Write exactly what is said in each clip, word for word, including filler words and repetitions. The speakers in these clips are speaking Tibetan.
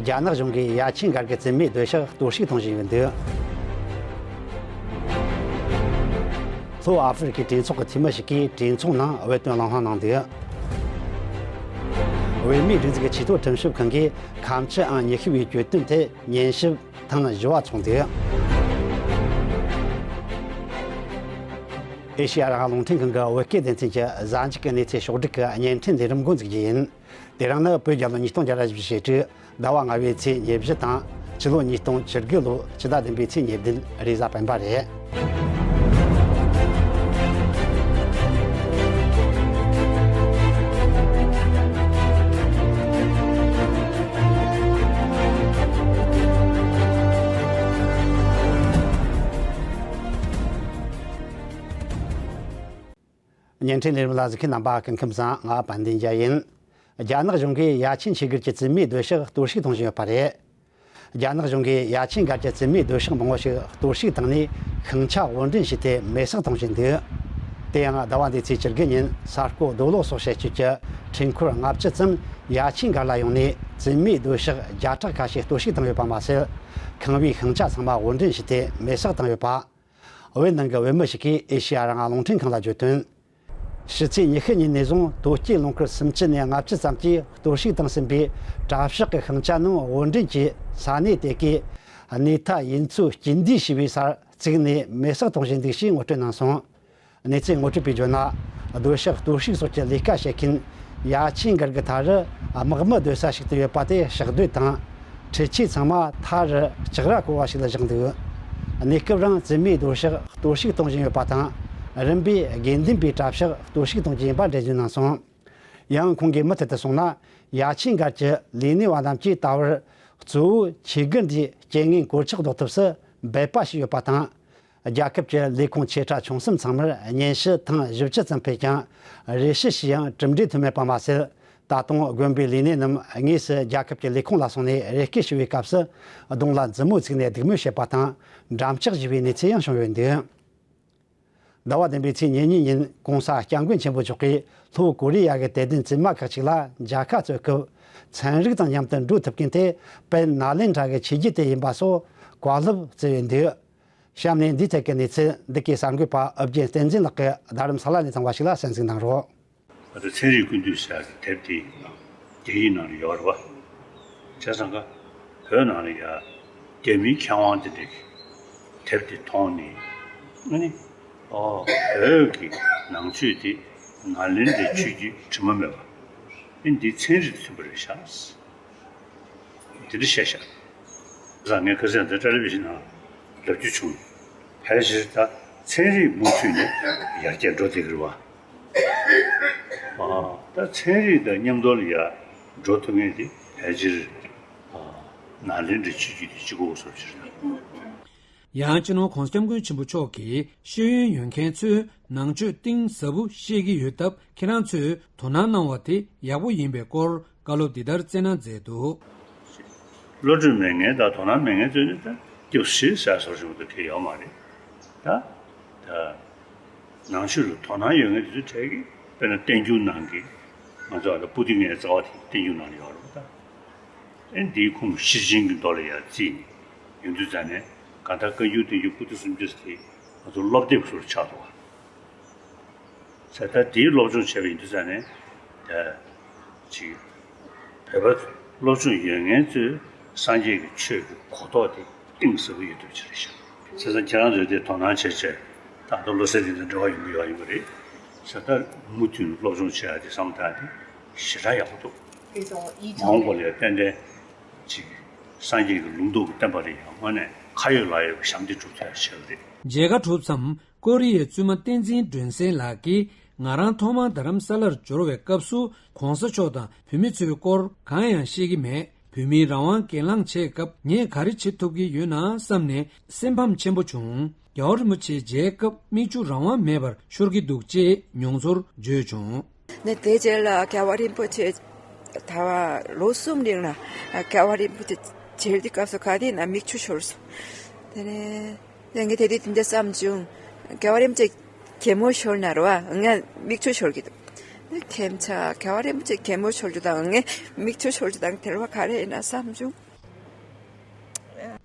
རྒྱ་ནག་གཞུང་གིས་ཡ་ཆེན་སྒར་གྱི་བཙུན་མའི་སྡོད་ཤག་གཏོར་བཤིག་གཏོང་བཞིན་ཡོད་འདུག་ལྷོ་ཨ་ཧྥེ་རི་ཁའི་གྲོས་ཚོགས་ཀྱི་འཐུས་མི་ཞིག་གིས་གྲོས་ཚོགས་ནང་བོད་དོན་གླེང་སློང་གནང་འདུག་བོད་མིའི་སྒྲིག་འཛུགས་ཀྱི་ཆེས་མཐོའི་ཁྲིམས་ཞིབ་ཁང་གིས་ཁ་མཆུ་ཨང་ཉི་ཤུ་བའི་གྱོད་དོན་ཐད་ཉན་ཞིབ་ཐེངས་བཞི་བ་ཚོགས་འདུག་ཨེ་ཤེ་ཡ་རང་དབང་རླུང་འཕྲིན་ཁང་གི་བོད་སྐད་སྡེ་ཚན་གྱི་གཟའ་མཇུག་གི་གནས་ཚུལ་ཕྱོགས་བསྒྲིགས་ཀྱི་བརྙན་འཕྲིན་ལས་རིམ་འགོ་འཛུགས་རྒྱུ་ཡིན། དེ་རིང་ནི་བོད་རྒྱལ་ལོ་ཉིས་སྟོང་བརྒྱ་དང་བཞི་བཅུ་ཞེ་དྲུག་ཟླ་བ་ལྔ་པའི་ཚེས་ཉེར་བཞི་དང་། ཕྱི་ལོ་ཉིས་སྟོང་བཅུ་དགུ་ལོ་ཕྱི་ཟླ་བདུན་པའི་ཚེས་ཉེར་བདུན་རེས་གཟའ་སྤེན་པ་རེད། བརྙན་འཕྲིན་ལས་རིམ་ལ་གཟིགས་མཁན་རྣམ་པ་སྐུ་ཁམས་བཟང་། ང་དཔལ་ལྡན་རྒྱལ་ཡིན། རྒྱ་ནག་གཞུང་གིས་ཡ་ཆེན་ཆོས་སྒར་གྱི་བཙུན་མའི་སྡོད་ཤག་གཏོར་བཤིག་གཏོང་བཞིན་ཡོད་པ་རེད། རྒྱ་ནག་གཞུང་གིས་ཡ་ཆེན་སྒར་གྱི་བཙུན་མའི་སྡོད་ཤག་མང་བོ་ཞིག་གཏོར་བཤིག་བཏང་ནས་ཤིང་ཆ་དབོར་འདྲེན་བྱས་ཏེ་མེ་སྲེག་གཏོང་བཞིན་འདུག་དེ་ཡང་ཟླ་བ་འདིའི་ཚེས་བཅུ་དགུ་ཉིན་ས་རྐོ་རྡོ་ལོ་སོགས་བྱེད་སྤྱོད་ཀྱི་འཕྲུལ་འཁོར་ལྔ་བཅུ་ཙམ་ཡ་ཆེན་སྒར་ལ་ཡོང་ནས་བཙུན་མའི་སྡོད་ཤག་བརྒྱ་ཕྲག་ཁ་ཤས་གཏོར་བཤིག་བཏང་ཡོད་པ་མ་ཟད། ཁང་པའི་ཤིང་ཆ་ཚང་མ་དབོར་འདྲེན་བྱས་ཏེ་མེ་སྲེག་བཏང་ཡོད་པ། བོད་ནང་གི་བོད་མི་ཞིག་གིས་ཨེ་ཤེ་ཡ་རང་དབང་རླུང་འཕྲིན་ཁང་ལ་བརྗོད་དོན། ཕྱི་ཚེས་ཉི་ཤུ་ཉིན་ནས་བཟུང་དོལ་སྐྱེས་རླུང་འཁོར་སུམ་ཅུ་ནས་ལྔ་བཅུ་ཙམ་གྱིས་གཏོར་བཤིག་བཏང་ཟིན་པའི་གྲྭ་ཤག་གི་ཤིང་ཆ་རྣམས་དབོར་འདྲེན་གྱིས་ས་གནས་དེ་གའི་གནས་མཐའ་ཡུན་ཚོའི་སྐྱིན་འདུས་ཞེས་པའི་སར་བཙུགས་ནས་མེ་སྲེག་གཏོང་བཞིན་འདུག་ཞེས་ངོ་སྤྲོད་གནང་སོང་། གནས་ཚུལ་ངོ་སྤྲོད་པས་བརྗོད་ན། སྡོད་ཤག་གཏོར་བཤིག་སོགས་ཀྱི་ལས་ཀ་བྱེད་མཁན་ཡ་ཆེན་སྒར་གྱི་མཐའ་རུ་དམག་མི་སྡོད་ས་ཞིག་ཏུ་ཡོད་པ་དེ་ཕྱག་སྡོད་དང་། འཕྲུལ་ཆས་ཚང་མ་མཐའ་རུ་ལྕགས་ར་བསྐོར་བ་ཞིག་ལ་བཞག་འདུག་གནས་སྐབས་རིང་བཙུན་མའི་སྡོད་ཤག་གཏོར་བཤིག་གཏོང་བཞིན་ཡོད་པ་དང་། རིམ་པས་དགེ་འདུན་པའི་གྲྭ་ཤག་གཏོར་བཤིག་གཏོང་རྒྱུ་ཡིན་པ་འགྲེལ་བརྗོད་གནང་སོང་། ཡང་ཁོང་གིས་མུ་མཐུད་དུ་གསུངས་ན། ཡ་ཆེན་སྒར་གྱི་ལས་སྣེ་བ་རྣམས་ཀྱིས་ད་བར་གཙོ་བོ་ཆོས་སྒར་འདིའི་རྐྱེན་ངན་གོད་ཆག་ཟློག་ཐབས་སུ་འབད་པ་བྱས་ཡོད་པ་དང་། རྒྱལ་ཁབ་ཀྱི་ལས་ཁུངས་ཆེ་ཕྲ་ཆུང་གསུམ་ཚང་མར་སྙན་ཞུ་ཐེངས་བཞི་བཅུ་ཙམ་ཕུལ་ཀྱང་། རེ་ཞུ་བྱས་ཡང་གྲུབ་འབྲས་ཐོན་མེད་པ་མ་ཟད། ད་དུང་དགོན་པའི་ལས་སྣེ་རྣམས་དངོས་སུ་རྒྱལ་ཁབ་ཀྱི་ལས་ཁུངས་ལ་སོང་ནས་རེ་སྐུལ་ཞུ་བའི་སྐབས་སུ། གདོང་ལ་མཛུབ་མོ་བཙུགས་ནས་སྡིགས་དམོད་བྱེད་པ་དང་། འགྲམ་ལྕག་བཞེས་པའི་གནས་ཚུལ་ཡང་བྱུང་ཡོད་འདུག་ཟླ་བ་བདུན་པའི་ཚེས་ཉེར་གཉིས་ཉིན་༸གོང་ས་༸སྐྱབས་མགོན་ཆེན་པོ་མཆོག་གིས་ལྷོ་ཀོ་རི་ཡ་གི་དད་ལྡན་བཙུན་མ་ཁག་ཅིག་ལ་མཇལ་ཁ་སྩོལ་སྐབས། ཚན་རིག་དང་མཉམ་དུ་འགྲོ་ཐུབ་མཁན་དེ་དཔལ་ནཱ་ལེནྡྲ་གི་ཆོས་བརྒྱུད་དེ་ཡིན་པ་སོགས་བཀའ་སློབ་སྩལ་ཡོད་འདུག་གཤམ་ནས་འདིའི་ཐད་ཀྱི་གནས་ཚུལ་འདི་གའི་གསར་འགོད་པ་ཨོ་རྒྱན་བསྟན་འཛིན་ལགས་ཀྱིས་རྡ་རམ་ས་ལ་ནས་བཏང་བ་ཞིག་ལ་གསན་གཟིགས་གནང་རོགས། ད་ལྟ་ཚན་རིག་ཀུན་བཏུས་ཟེར་ཡག་གི་དེབ་དེ་རྒྱ་ཡིག་ནང་ལ་ཡོད་རེད་བ། བྱས་ཙང་ཀ་བོད་ནང་ལ་ཡ་རྒྱ་མིའི་མཁས་དབང་དེ་འདྲ་གི་དེབ་དེ་མཐོང་ནས། ཨ་ནི། ཨོ། བོད་ཀྱི་ནང་ཆོས་དེ་ནཱ་ལེནྡྲའི་ཆོས་བརྒྱུད་དྲི་མ་མེད་པ། ཨ་ནི་འདི་ཚན་རིག་མཐུན་པ་རེད་ཤག་དེ་འདྲ་བཤད་ཤག་ཟ་ངས་ཁ་སང་དེ་ཊེ་ལི་ཝི་ཤན་ནང་ལབ་རྒྱུ་བྱུང་། ཕལ་ཆེར་ད་ཚན་རིག་མུ་མཐུད་ནས་ཡར་རྒྱས་འགྲོ་བསྡད་ཀྱི་རེད་བ། ཨ། ད་ཚན་རིག་དང་མཉམ་དུ་ལ་ཡར་འགྲོ་ཐུབ་མཁན་དེ་ཕལ་ཆེར། ཨ། ནཱ་ལེནྡྲའི་ཆོས་བརྒྱུད་དེ་གཅིག་པོ་བཟོ་ཕྱིར་ན། ཡང་སྤྱི་ནོར་༸གོང་ས་༸སྐྱབས་མགོན་ཆེན་པོ་མཆོག་གིས་ཤེས་ཡོན་ཡོད་མཁན་ཚོས་ནང་ཆོས་གཏིང་ཟབ་པོ་ཤེས་ཀྱི་ཡོད་སྟབས། ཁྱེད་རང་ཚོས་དོ་སྣང་གནང་བ་དེ་ཡག་པོ་ཡིན་པའི་སྐོར་བཀའ་སློབ་འདི་ལྟར་སྩལ་གནང་མཛད་འདུག་བློ་གྲོས་མེད་མཁན་དང་དོ་སྣང་མེད་མཁན་ཚོས་ནི་ད་སྐྱབས་སུ་མཆི་ཟེར་བཟོ་ཞིག་ཏུ་ཁེལ་ཡོད་མ་རེད། ད་ད་ནང་ཆོས་ལ་དོ་སྣང་ཡོད་མཁན་དེ་ཚོའི་གྲས་ཀྱིས་དཔེར་ན་བསྟན་འགྱུར་ནང་གི་ང་ཚོ་ཨ་ད་པོ་ཏི་ལྔའི་རྩ་བ་དེ་བསྟན་འགྱུར་ནང་ལ་ཡོད་རེད་པ། ད་ཨེ་འདིའི་ཁུངས་ཤེར་ཕྱིན་གྱི་མདོ་ལ་ཡར་བརྩིས་ནས་ཡོང་དུས་ཙ་ནས་གང་ལྟར་བཀའ་འགྱུར་བསྟན་འགྱུར་པོ་ཏི་སུམ་བརྒྱ་དེ་ང་ཚོ་སློབ་དེབ་ཟུར་ཆགས་འདུག་བ། ས་ད་དེའི་སློབ་སྦྱོང་བྱས་པ་ཡིན་དུས་ཙ་ནས་ད་ཅིག་བོད་པ་སློབ་སྦྱོང་ཡོད་མཁན་ཚོས་སངས་རྒྱས་ཀྱི་ཆོས་ཀྱི་གོ་རྟོགས་དེ་གཏིང་ཟབ་པོ་ཡོད་ཐུབ་ཅིག་རེད་ཤག་བྱས་ཙང་ཁྱེད་རང་ཚོས་དེ་དོ་སྣང་བྱས་བྱས་ད་ལྟ་བློ་གསལ་གླིང་དང་འབྲེལ་བ་ཡོང་གི་ཡོད་ཡིན་པ་རེད། ས་ད་མུ་མཐུད་ནས་སློབ་སྦྱོང་བྱེད་ཡག་དེ་བསམ་བློ་བཏང་ཡག་དེ་ཞེ་དྲག་ཡག་པོ་འདུག་མ་འོངས་པ་ལ་ཡང་ཏན་ཏན་ཅིག་སངས་རྒྱས་ཀྱི་ལུང་རྟོགས་ཀྱི་བསྟན་པ་རེད། ཡང་དངོས་གནས་ཁ་ཡོད་ལག་ཡོད་ཀྱི་ཞབས་འདེགས་སྒྲུབ་ཐུབ་ཡག་བྱེད་པ་རེད། མཇལ་ཁ་གྲུབ་མཚམས་ཀོ་རི་ཡའི་བཙུན་མ་བསྟན་འཛིན་སྒྲོན་གསལ་ལགས་ཀྱིས། ང་རང་ཐོག་མར་རྡ་རམ་ས་ལར་འབྱོར་བའི་སྐབས་སུ་༸གོང་ས་མཆོག་དང་བོད་མི་ཚོའི་སྐོར་གང་ཡང་ཤེས་ཀྱི་མེད། བོད་མིའི་རང་དབང་སྒེར་ལངས་བྱེད་སྐབས་ངས་ག་རེ་བྱེད་ཐུབ་ཀྱི་ཡོད་ན་བསམ་ནས་སེམས་ཕམ་ཆེན་པོ་བྱུང་། རྒྱལ་བ་རིན་པོ་ཆེ་མཇལ་སྐབས་མིག་ཆུ་རང་དབང་མེད་པར་ཤོར་གྱི་འདུག་ཅེས་མྱོང་ཚོར་བརྗོད་བྱུང་། ནས་དེ་རྗེས་ལ་རྒྱལ་བ་རིན་པོ་ཆེ་ད་བར་ལོ་གསུམ་རིང་ལ་རྒྱལ་བ་རིན་པོ་ཆེ་མཇལ་དུས་སྐབས་སུ་ག་དུས་ན་མིག་ཆུ་ཤོར་སོང་། དེ་ནས། ངས་དེ་དུས་དེ་འདྲ་བསམ་བྱུང་། རྒྱལ་བ་རིན་པོ་ཆེ་གད་མོ་ཤོར་ན་རེད་བ། ངས་མིག་ཆུ་ཤོར་གྱི་འདུག་ཁྱེད་ཚོ་རྒྱལ་བ་རིན་པོ་ཆེ་གད་མོ་ཤོར་རྒྱུ་དང་ངས་མིག་ཆུ་ཤོར་རྒྱུ་དང་འབྲེལ་བ་ག་རེ་ཡིན་ན་བསམ་བྱུང་།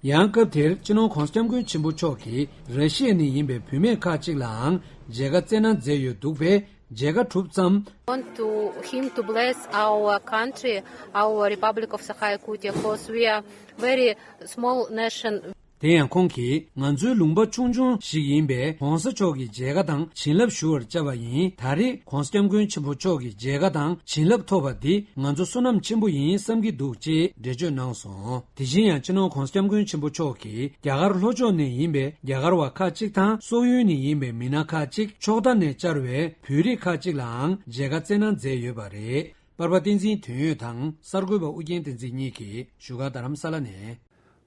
ཡང་སྐབས་དེར་སྤྱི་ནོར་༧གོང་ས་༧སྐྱབས་མགོན་ཆེན་པོ་མཆོག་གིས་ར་ཤི་ཡ་ནས་ཡིན་པའི་བུད་མེད་ཁག་ཅིག་ལའང་མཇལ་ཁ་བསྩལ་གནང་མཛད་ཡོད་འདུག་པས། མཇལ་ཁ་གྲུབ་ཙམ། Want to him to bless our country, our Republic of Sakha-Yakutia, 'cause we are very small nation. དེ་ཡང་ཁོང་གིས་ང་ཚོའི་ལུང་པ་ཆུང་ཆུང་ཞིག་ཡིན་པས་༧གོང་ས་མཆོག་གི་མཇལ་ཁ་དང་བྱིན་རླབས་ཞུ་བར་བཅར་བ་ཡིན། ད་རེས་༧གོང་ས་༧སྐྱབས་མགོན་ཆེན་པོ་མཆོག་གི་མཇལ་ཁ་དང་བྱིན་རླབས་ཐོབ་པ་འདི་ང་ཚོ་བསོད་ནམས་ཆེན་པོ་ཡིན་བསམ་གྱི་འདུག་ཅེས་འགྲེལ་བརྗོད་གནང་སོང་། དེ་བཞིན་ཡང་སྤྱི་ནོར་༧གོང་ས་༧སྐྱབས་མགོན་ཆེན་པོ་མཆོག་གིས་རྒྱ་གར་ལྷོ་ཕྱོགས་ནས་ཡིན་པའི་རྒྱ་གར་བ་ཁག་ཅིག་དང་སོག་ཡུལ་ནས་ཡིན་པའི་མི་སྣ་ཁག་ཅིག་ཕྱོགས་མཐའ་ནས་བཅར་བའི་བོད་རིགས་ཁག་ཅིག་ལའང་མཇལ་ཁ་བསྩལ་གནང་མཛད་ཡོད་པ་རེད། པར་པ་བསྟན་འཛིན་དོན་ཡོད་དང་གསར་འགོད་པ་ཨུ་རྒྱན་བསྟན་འཛིན་གཉིས་ཀྱིས་བཞུགས་སྒར་རྡ་རམ་ས་ལ་ནས།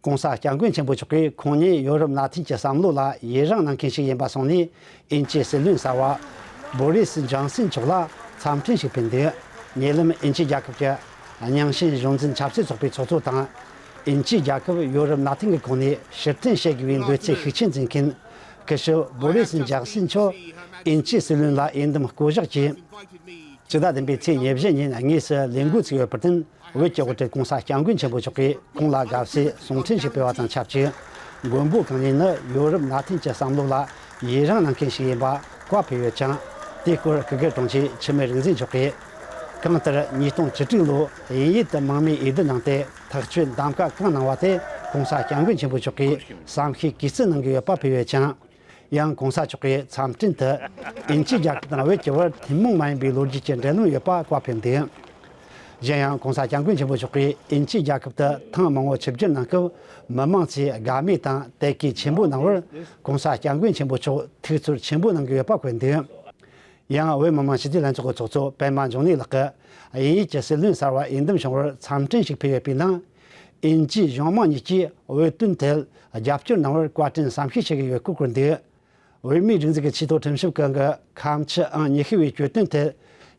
༸གོང་ས་༸སྐྱབས་མགོན་ཆེན་པོ་མཆོག་གིས་ཁོང་ཉིད་ཡོ་རོབ་མནའ་མཐུན་གྱི་བསམ་བློ་ལ་ཡི་རངས་གནང་མཁན་ཞིག་ཡིན་པ་སོང་ནས། དབྱིན་ཇིའི་སྲིད་བློན་གསར་པ་བོ་རི་སི་ཇོན་སན་མཆོག་ལ་འཚམས་འཕྲིན་ཞིག་ཕུལ་འདུག་ཉེ་ལམ་དབྱིན་ཇི་རྒྱལ་ཁབ་ཀྱི་རྙིང་ཞེན་གཞུང་འཛིན་ཆབ་སྲིད་ཚོགས་པའི་ཚོགས་གཙོ་དང་། དབྱིན་ཇི་རྒྱལ་ཁབ་ཡོ་རོབ་མནའ་མཐུན་གྱི་ཁོངས་ནས་ཕྱིར་འཐེན་བྱེད་དགོས་པའི་འདོད་ཚུལ་ཤུགས་ཆེན་འཛིན་མཁན་སྐུ་ཞབས་བོ་རི་སི་ཇོན་སན་མཆོག་དབྱིན་ཇིའི་སྲིད་བློན་ལ་འོས་འདེམས་བསྐོ་གཞག་བྱས། ཕྱི་ཟླ་བདུན་པའི་ཚེས་ཉེར་བཞི་ཉིན་དངོས་སུ་ལས་འགོ་ཚུགས་ཡོད་པར་བརྟེན། བོད་ཀྱི་དབུ་ཁྲིད་༸གོང་ས་༸སྐྱབས་མགོན་ཆེན་པོ་མཆོག་གིས་ཁོང་ལ་དགའ་བསུའི་གསུང་འཕྲིན་ཞིག་སྤེལ་བ་དང་ཆབས་ཅིག་མགོན་པོ་གང་ཉིད་ནི་ཡོ་རོབ་མནའ་མཐུན་གྱི་བསམ་བློ་ལ་ཡི་རངས་གནང་མཁན་ཞིག་ཡིན་པ་བཀའ་ཕེབས་ཡོད་ཅིང་། དེའི་སྐོར་སྐུ་སྒེར་དྲུང་ཆེ་འཆི་མེད་རིག་འཛིན་མཆོག་གིས། གང་ལྟར་ཉིས་སྟོང་བཅུ་དྲུག་ལོར་དབྱིན་ཡུལ་དུ་མང་མོས་འོས་བསྡུ་གནང་སྟེ་ཐག་གཅོད་གདམ་ཀ་བསྐངས་གནང་བ་དེ་༸གོང་ས་༸སྐྱབས་མགོན་ཆེན་པོ་མཆོག་གིས་བསམ་ཤེས་གུས་བརྩི་གནང་གི་ཡོད་པ་ཕེབས་ཡོད་ཅིང་། ཡང་༸གོང་ས་མཆོག་གིས་འཚམས་འཕྲིན་དུ། དབྱིན་ཇིའི་རྒྱལ་ཁབ་དང་བོད་ཀྱི་བར་ཐུན་མོང་མ་ཡིན་པའི་ལོ་རྒྱུས་ཀྱི་འབྲེལ་ལམ་ཡོད་པ་བཀའ་ཕེབས་འདུག་གཞན་ཡང་༸གོང་ས་༸སྐྱབས་མགོན་ཆེན་པོ་མཆོག་གིས་དབྱིན་ཇིའི་རྒྱལ་ཁབ་ཏུ་ཐེངས་མང་པོ་ཆིབས་བསྒྱུར་གནང་སྐབས། མི་མང་ཚོས་དགའ་མོས་དང་དད་གུས་ཆེན་པོ་གནང་བར། ༸གོང་ས་༸སྐྱབས་མགོན་ཆེན་པོ་མཆོག་ཐུགས་ཚོར་ཆེན་པོ་གནང་གི་ཡོད་པ་བཀོད་འདུག་ཡང་བོད་མི་མང་སྤྱི་འཐུས་ལྷན་ཚོགས་ཀྱི་ཚོགས་གཙོ་པད་མ་འབྱུང་གནས་ལགས་ཀྱིས། དབྱིན་ཡུལ་གྱི་སྲིད་བློན་གསར་པ་འོས་འདེམས་བྱུང་བར་འཚམས་འཕྲིན་ཞིག་ཕུལ་ཡོད་པའི་ནང་། དབྱིན་ཇིའི་གཞུང་མང་གཉིས་ཀྱིས་བོད་དོན་ཐད་རྒྱབ་སྐྱོར་གནང་བར་བཀའ་དྲིན་བསམ་ཤེས་བྱེད་ཀྱི་ཡོད་སྐོར་བཀོད་འདུག་བོད་མིའི་སྒྲིག་འཛུགས་ཀྱི་ཆེས་མཐོའི་ཁྲིམས་ཞིབ་ཁང་གི་ཁམས་ཆུ་ཨང་ཉི་ཤུ་བའི་གྱོད་དོན་ཐད་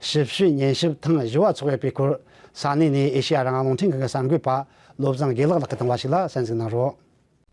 ཞིབ་དཔྱོད་ཉན་ཞིབ་ཐེངས་བཞི་པ་འཚོགས་ཡོད་པའི་སྐོར། ས་གནས་ནས་ཨེ་ཤེ་ཡ་རང་དབང་རླུང་འཕྲིན་ཁང་གི་གསར་འགོད་པ་བློ་བཟང་དགེ་ལེགས་ལགས་ཀྱིས་བཏང་བ་ཞིག་ལ་གསན་གཟིགས་གནང་རོགས།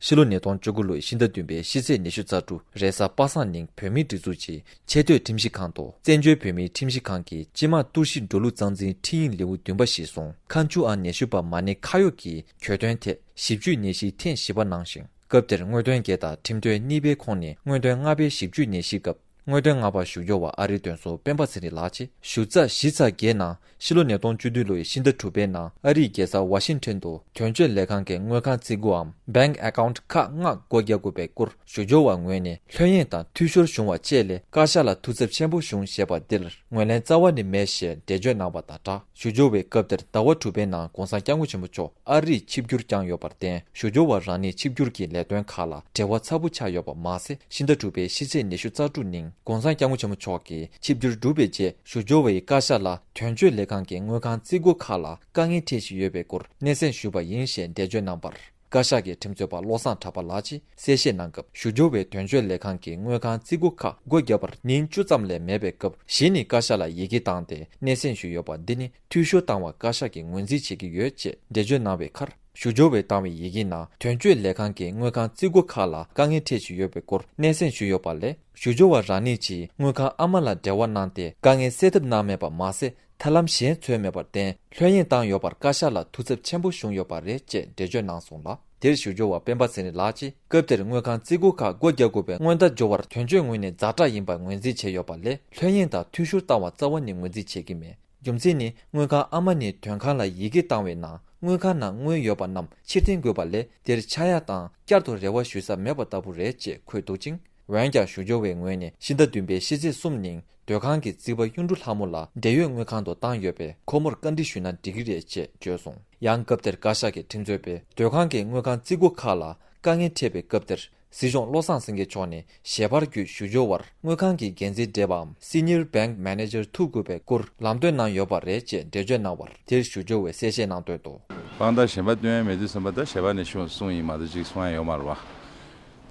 ཕྱི་ལོ་ཉིས་སྟོང་བཅུ་དགུ་ལོའི་ཕྱི་ཟླ་བདུན་པའི་ཕྱི་ཚེས་ཉི་ཤུ་རྩ་དྲུག་རེས་གཟའ་པ་སངས་ཉིན་བོད་མིའི་སྒྲིག་འཛུགས་ཀྱི་ཆེས་མཐོའི་ཁྲིམས་ཞིབ་ཁང་དུ། བཙན་བྱོལ་བོད་མིའི་ཁྲིམས་ཞིབ་ཁང་གི་སྤྱི་དམངས་གཏོར་བཤིག་འགྲོ་ལུགས་རྩ་འཛིན་ཁྲིམས་ཡིག་ལེའུ་བདུན་པ་གཞིར་བཟུང་། ཁམས་ཆུ་ཨང་ཉི་ཤུ་པ་མ་ཎི་ཁ་གཡོག་གི་གྱོད་དོན་ཐད་ཞིབ་དཔྱོད་ཉན་ཞིབ་ཐེངས་བཞི་པ་གནང་ཞིང་། སྐབས་དེར་དངོས་དོན་བརྒྱད་དང་ཁྲིམས་དོན་གཉིས་པའི་ཁོངས་ནས་དངོས་དོན་ལྔ་པའི་ཞིབ་དཔྱོད་ཉན་ཞིབ་སྐབས། དངོས་དོན་ལྔ་པར་ཞུ་སྦྱོར་བ་ཨ་རིའི་དོན་ཟུར་སྤེན་པ་ཚེ་རིང་ལགས་ཀྱིས། ཞུ་ཚགས་བཞི་ཚེག་བརྒྱད་ནང་ཕྱི་ལོ་ཉིས་སྟོང་བཅུ་བདུན་ལོའི་ཕྱི་ཟླ་དྲུག་པའི་ནང་ཨ་རིའི་རྒྱལ་ས་ཝ་ཤིང་ཊོན་དུ་དོན་གཅོད་ལས་ཁང་གི་དངུལ་ཁང་བརྩི་སྒོའམ་Bank Account ཁག་ལྔ་སྒོ་རྒྱག་དགོས་པའི་སྐོར་ཞུ་སྦྱོར་བ་ངོས་ནས་ལྷོད་གཡེང་དང་འཐུས་ཤོར་བྱུང་བ་བཅས་ལས་བཀའ་ཤག་ལ་ཐུགས་འཚབ་ཆེན་པོ་བྱུང་ཞེས་པ་འདིར་ངོས་ལེན་རྩ་བ་ནས་མེད་ཞེས་འགྲེལ་བརྗོད་གནང་བ་དང་སྦྲགས། ཞུ་སྦྱོར་བའི་སྐབས་དེར་ཟླ་བ་དྲུག་པའི་ནང་༸གོང་ས་༸སྐྱབས་མགོན་ཆེན་པོ་མཆོག་ཨ་རིར་ཆིབས་བསྒྱུར་བསྐྱངས་ཡོད་པར་བརྟེན། ཞུ་སྦྱོར་བ་རང་ཉིད་ཆིབས་བསྒྱུར་གྱི་ལས་དོན་ཁག་ལ་འབྲེལ་བ་ཚ་པོ་ཆགས་ཡོད་པ་མ་ཟད། ཕྱི་ཟླ་དྲུག་པའི་ཕྱི་ཚེས་ཉི་ཤུ་རྩ་དྲུག་ཉིན་༸གོང་ས་༸སྐྱབས་མགོན་ཆེན་པོ་མཆོག་གིས་ཆིབས་བསྒྱུར་གྲུབ་པའི་རྗེས། ཞུ་སྦྱོར་བ་ཡིས་བཀའ་ཤག་ལ་དོན་གཅོད་ལས་ཁང་གི་དངུལ་ཁང་རྩིས་སྒོ་ཁག་ལ་དཀའ་ངལ་འཕྲད་བཞིན་ཡོད་པའི་སྐོར་སྙན་སེང་ཞུས་པ་ཡིན་ཞེས་འགྲེལ་བརྗོད་གནང་བར། བཀའ་ཤག་གི་ཁྲིམས་རྩོད་པ་བློ་བཟང་གྲགས་པ་ལགས་ཀྱིས་གསལ་བཤད་གནང་སྐབས། ཞུ་སྦྱོར་བས་དོན་གཅོད་ལས་ཁང་གི་དངུལ་ཁང་རྩིས་སྒོ་ཁག་སྒོ་བརྒྱབ་པར་ཉིན་བཅུ་ཙམ་ལས་མེད་པའི་སྐབས། གཞི་ནས་བཀའ་ཤག་ལ་ཡི་གེ་བཏང་སྟེ་སྙན་སེང་ཞུས་ཡོད་པ་འདི་ནི་འཐུས་ཤོར་བཏང་བར་བཀའ་ཤག་གིས་ངོས་འཛིན་བྱེད་ཀྱི་ཡོད་ཅེས་འགྲེལ་བརྗོད་གནང་བའི་ཁར། ཞུ་སྦྱོར་བས་བཏང་བའི་ཡི་གེའི་ནང་དོན་གཅོད་ལས་ཁང་གི་དངུལ་ཁང་རྩིས་སྒོ་ཁག་ལ་དཀའ་ངལ་འཕྲད་བཞིན་ཡོད་པའི་སྐོར་སྙན་སེང་ཞུས་ཡོད་པ་ལས། ཞུ་སྦྱོར་བ་རང་ཉིད་ཀྱིས་དངུལ་ཁང་ཨ་མ་ལ་འབྲེལ་བ་གནང་སྟེ་དཀའ་ངལ་སེལ་ཐབས་གནང་མེད་པ་མ་ཟད། ཐབས་ལམ་གཞན་འཚོལ་མེད་པར་བརྟེན། ལྷོད་གཡེང་བཏང་ཡོད་པར་བཀའ་ཤག་ལ་ཐུགས་འཚབ་ཆེན་པོ་བྱུང་ཡོད་པ་རེད་ཅེས་འགྲེལ་བརྗོད་གནང་སོང་ལ། དེར་ཞུ་སྦྱོར་བ་སྤེན་པ་ཚེ་རིང་ལགས་ཀྱིས། སྐབས་དེར་དངུལ་ཁང་རྩིས་སྒོ་ཁག་སྒོ་རྒྱག་དགོས་པའི་སྔོན་བརྡ་འབྱོར་བར་དོན་གཅོད་ངོས་ནས་ཛ་དྲག་ཡིན་པར་ངོས་འཛིན་བྱས་ཡོད་པ་ལས། ལྷོད་གཡེང་དང་འཐུས་ཤོར་བཏང་བ་རྩ་བ་ནས་ངོས་འཛིན་བྱེད་ཀྱི་མེད། རྒྱུ་མཚན་ནི། དངུལ་ཁང་ཨ་མ་ནས་དོན་ཁང་ལ་ཡི་གེ་བཏང་བའི་ནང་། དངུལ་ཁང་ནང་དངུལ་ཡོད་པ་རྣམས་ཕྱིར་འཐེན་དགོས་པ་ལས། དེར་ཆག་ཡང་དང་བསྐྱར་དུ་རེ་བ་ཞུ་ས་མེད་པ་ལྟ་བུ་རེད་ཅེས་འཁོད་འདུག་ཅིང་། འོན་ཀྱང་། ཞུ་སྦྱོར་བའི་ངོས་ནས་ཕྱི་ཟླ་བདུན་པའི་ཕྱི་ཚེས་གསུམ་ཉིན། སྡོད་ཁང་གི་རྩིག་པ་གཡུ་འབྲུག་ལྷ་མོ་ལ་འབྲེལ་ཡོད་དངུལ་ཁང་དུ་བཏང་ཡོད་པས། ཁོ་མོར་བཀའ་འདྲི་ཞུས་ན་འགྲིག་གི་རེད་ཅེས་བརྗོད་སོང་། ཡང་སྐབས་དེར་བཀའ་ཤག་གི་ཁྲིམས་རྩོད་པས། སྡོད་ཁང་གི་དངུལ་ཁང་རྩིས་སྒོ་ཁག་ལ་དཀའ་ངལ་འཕྲད་པའི་སྐབས་དེར། སྲིད་སྐྱོང་བློ་བཟང་སེང་གེ་མཆོག་ནས་ཞལ་པར་བརྒྱུད་ཞུ་སྦྱོར་བར། དངུལ་ཁང་གི་འགན་འཛིན་བགྲེས་པའམ་Senior Bank Manager ཐུག་དགོས་པའི་སྐོར་ལམ་སྟོན་གནང་ཡོད་པ་རེད་ཅེས་འགྲེལ་བརྗོད་གནང་བར། དེར་ཞུ་སྦྱོར་བས་གསལ་བཤད་གནང་དོན་དུ། དཔང་རྟགས་གཞན་པ་སྟོན་ཡ་མེད་དུས་ཙམ་པ། ད་ཞལ་པར་ནས་ཞུ་གསུངས་ཡིན་མ་གཏོགས་ཅིག་གསུང་ཡ་ཡོད་མ་རེད་བ།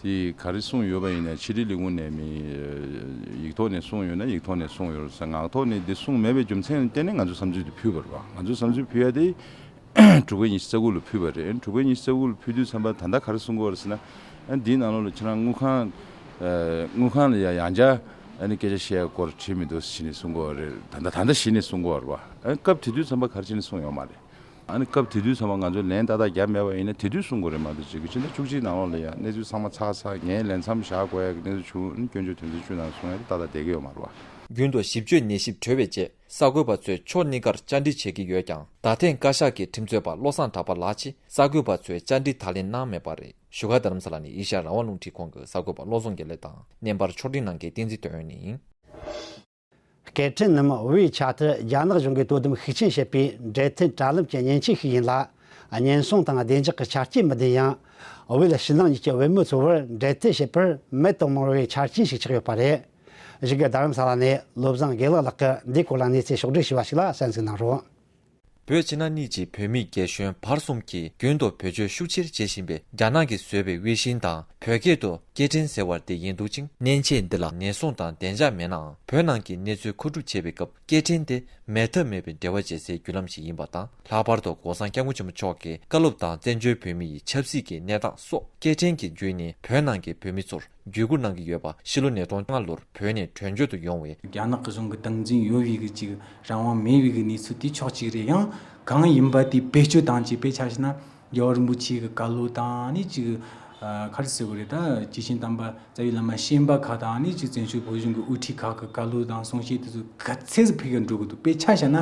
དེ་ག་རེ་གསུངས་ཡོད་པ་ཡིན་ནའི་ཕྱི་དྲིལ་ལས་ཁུངས་ནས་མི་ཡིག་ཐོག་ནས་གསུངས་ཡོད་ན་ཡིག་ཐོག་ནས་གསུངས་ཡོད་ཟེར། ངག་ཐོག་ནས་འདི་གསུངས་མེད་པའི་རྒྱུ་མཚན་ལ་བརྟེན་ནས་ང་ཚོ་བསམ་ཚུལ་དེ་ཕུལ་བ་རེད་བ། ང་ཚོ་བསམ་ཚུལ་ཕུལ་ཡ་དེ་དྲུག་པའི་ཉི་ཤུ་རྩ་དགུ་ལ་ཕུལ་བ་རེད། དྲུག་པའི་ཉི་ཤུ་རྩ་དགུ་ལ་ཕུལ་དུས་ཙམ་པ་ད་ལྟ་ག་རེ་གསུང་གི་ཡོད་རེད་ཟེར་ན། ཨ་འདིའི་ནང་ལོགས་ལ་ཁྱེད་རང་དངུལ་ཁང་ཨ་དངུལ་ཁང་ལ་ཡ་ཡང་བསྐྱར་ཨ་ནི་སྐད་ཆ་བཤད་ཡ་སྐོར་བྲིས་མི་འདུག་ཟེར་ནས་གསུང་གི་ཡོད་རེད། ད་ལྟ་ད་ལྟ་གཞི་ནས་གསུང་གི་ཡོད་རེད་བ། ཨ་སྐབས་དེ་དུས་ཙམ་པ་ག་རེ་བྱས་ནས་གསུངས་ཡོད་མ་རེད། ཨ་ནི་སྐབས་དེ་དུས་ཚང་མ་ང་ཚོས་ལན་ཏག་ཏག་བརྒྱབ་མེད་པ་ཡིན་ན་དེ་དུས་གསུང་དགོས་རེད་མ་གཏོགས་ཅིག་གི་ཕྱི་ཟླ་བཅུ་གཅིག་ནང་ལོགས་ལ་ཡ་གནས་ཚུལ་ཚང་མ་ཚར་ཚར་ངས་ལན་མཚམས་བཞག་དགོས་ཡ་གི་གནས་ཚུལ་བྱུང་ཨ་ནི་སྐྱོན་བརྗོད་དོན་ཚན་བཅུ་ནང་གསུང་ཡ་དེ་ཏག་ཏག་བསྡད་ཀྱི་ཡོད་མ་རེད་བ། རྒྱུན་དུ་ཞིབ་དཔྱོད་ཉན་ཞིབ་གྲོལ་བའི་རྗེས་གསར་འགོད་པ་ཚོས་ཕྱོགས་གཉིས་ཀར་བཅར་འདྲི་བྱེད་ཀྱི་ཡོད་ཀྱང་། རྡ་སྟེང་བཀའ་ཤག་གི་ཁྲིམས་རྩོད་པ་བློ་བཟང་གྲགས་པ་ལགས་ཀྱིས་གསར་འགོད་པ་ཚོའི་བཅར་འདྲི་ད་ལན་གནང་མེད་པ་རེད། བཞུགས་སྒར་རྡ་རམ་ས་ལ་ནས་ཨེ་ཤ་ཡ་རང་དབང་རླུང་འཕྲིན་ཁང་གི་གསར་འགོད་པ་བློ་བཟང་དགེ་ལེགས་དང་། བརྙན་པར་ཕྱོགས་སྒྲིག་གནང་མཁན་བསྟན་འཛིན་དོན་ཡོད་ནས་ཡིན། སྐད་འཕྲིན་ནུབ་མོ་ཝེ་ཆ་ཏར་རྒྱ་ནག་གཞུང་གིས་དོ་དམ་ཤུགས་ཆེན་བྱེད་པའི་འབྲེལ་མཐུད་དྲ་ལམ་གྱི་མཉེན་ཆས་ཤིག་ཡིན་ལ། ཉེན་སྲུང་དང་བདེ་འཇགས་ཀྱི་ཆ་རྐྱེན་མི་ལྡན་ཡང་། ཝེ་ལ་ཕྱི་ནང་གཉིས་ཀྱི་བུད་མེད་ཚོའི་བར་འབྲེལ་མཐུད་བྱེད་པར་མེད་དུ་མི་རུང་བའི་ཆ་རྐྱེན་ཞིག་ཆགས་ཡོད་པ་རེད། བཞུགས་སྒར་རྡ་རམ་ས་ལ་ནས་བློ་བཟང་དགེ་ལེགས་ལགས་ཀྱིས་འདིའི་སྐོར་ལ་གནས་ཚུལ་ཕྱོགས་སྒྲིག་ཞུས་པ་ཞིག་ལ་གསན་གཟིགས་གནང་རོགས། བོད་ཕྱི་ནང་གཉིས་ཀྱི་བོད་མི་རྒན་གཞོན་བར་གསུམ་གྱིས་རྒྱུན་དུ་བེད་སྤྱོད་ཤུགས་ཆེར་བྱེད་བཞིན་པའི་རྒྱ་ནག་གིས་བཟོས་པའི་ཝེ་ཤིན་དང་། བོད་སྐད་དུ་སྐད་འཕྲིན་ཟེར་བ་དེ་ཡིན་འདུག་ཅིང་། མཉེན་ཆས་འདི་ལ་ཉེན་སྲུང་དང་བདེ་འཇགས་མེད་ནའང་། བོད་ནང་གི་གནས་ཚུལ་མཁོ་སྒྲུབ་བྱེད་པའི་སྐབས་སྐད་འཕྲིན་དེ་མེད་ཐབས་མེད་པའི་འབྲེལ་བ་བྱེད་སའི་བརྒྱུད་ལམ་ཞིག་ཡིན་པ་དང་། ལྷག་པར་དུ་༸གོང་ས་༸སྐྱབས་མགོན་ཆེན་པོ་མཆོག་གིས་བཀའ་སློབ་དང་བཙན་བྱོལ་བོད་མི་ཡི་ཆབ་སྲིད་ཀྱི་གནས་སྟངས་སོགས་སྐད་འཕྲིན་གྱི་བརྒྱུད་ནས་བོད་ནང་གི་བོད་མི་ཚོར་བརྒྱུད་སྐུར་གནང་གི་ཡོད་པ། ཕྱི་ལོ་ཉིས་སྟོང་ལྔ་ལོར་བོད་ནས་བྲོས་བྱོལ་དུ་ཡོང་བའི་རྒྱ་ནག་གི་གཞུང་གི་སྟངས་འཛིན་ཡོད་པའི་གི་ཅིག་རང་དབང་མེད་པའི་གི་གནས་ཚུལ་དེ་ཕྱོགས་གཅིག་རེད། ཡང་གང་ཡིན་པ་དེ་བེད་སྤྱོད་བཏང་ཅིག་དཔེ་ཆ་བཞག་ན་རྒྱལ་བ་རིན་པོ་ཆེ་གི་བཀའ་སློབ་དང་ནི་ཅིག་ཨ་ག་རེ་ཟེར་དགོས་རེད། ད་སྐྱེས་ཆེན་དམ་པ་རྩ་བའི་བླ་མ་ཤན་པ་ཁག་དང་ནི་ཅིག་བཙན་བྱོལ་བོད་གཞུང་གི་དབུ་ཁྲིད་ཁག་གི་བཀའ་སློབ་དང་གསུང་བཤད་དེ་ཚོ་ག་ཚད་ཟིག་ཕུལ་གི་འགྲོ་གི་འདུག་དཔེ་ཆ་བཞག་ན་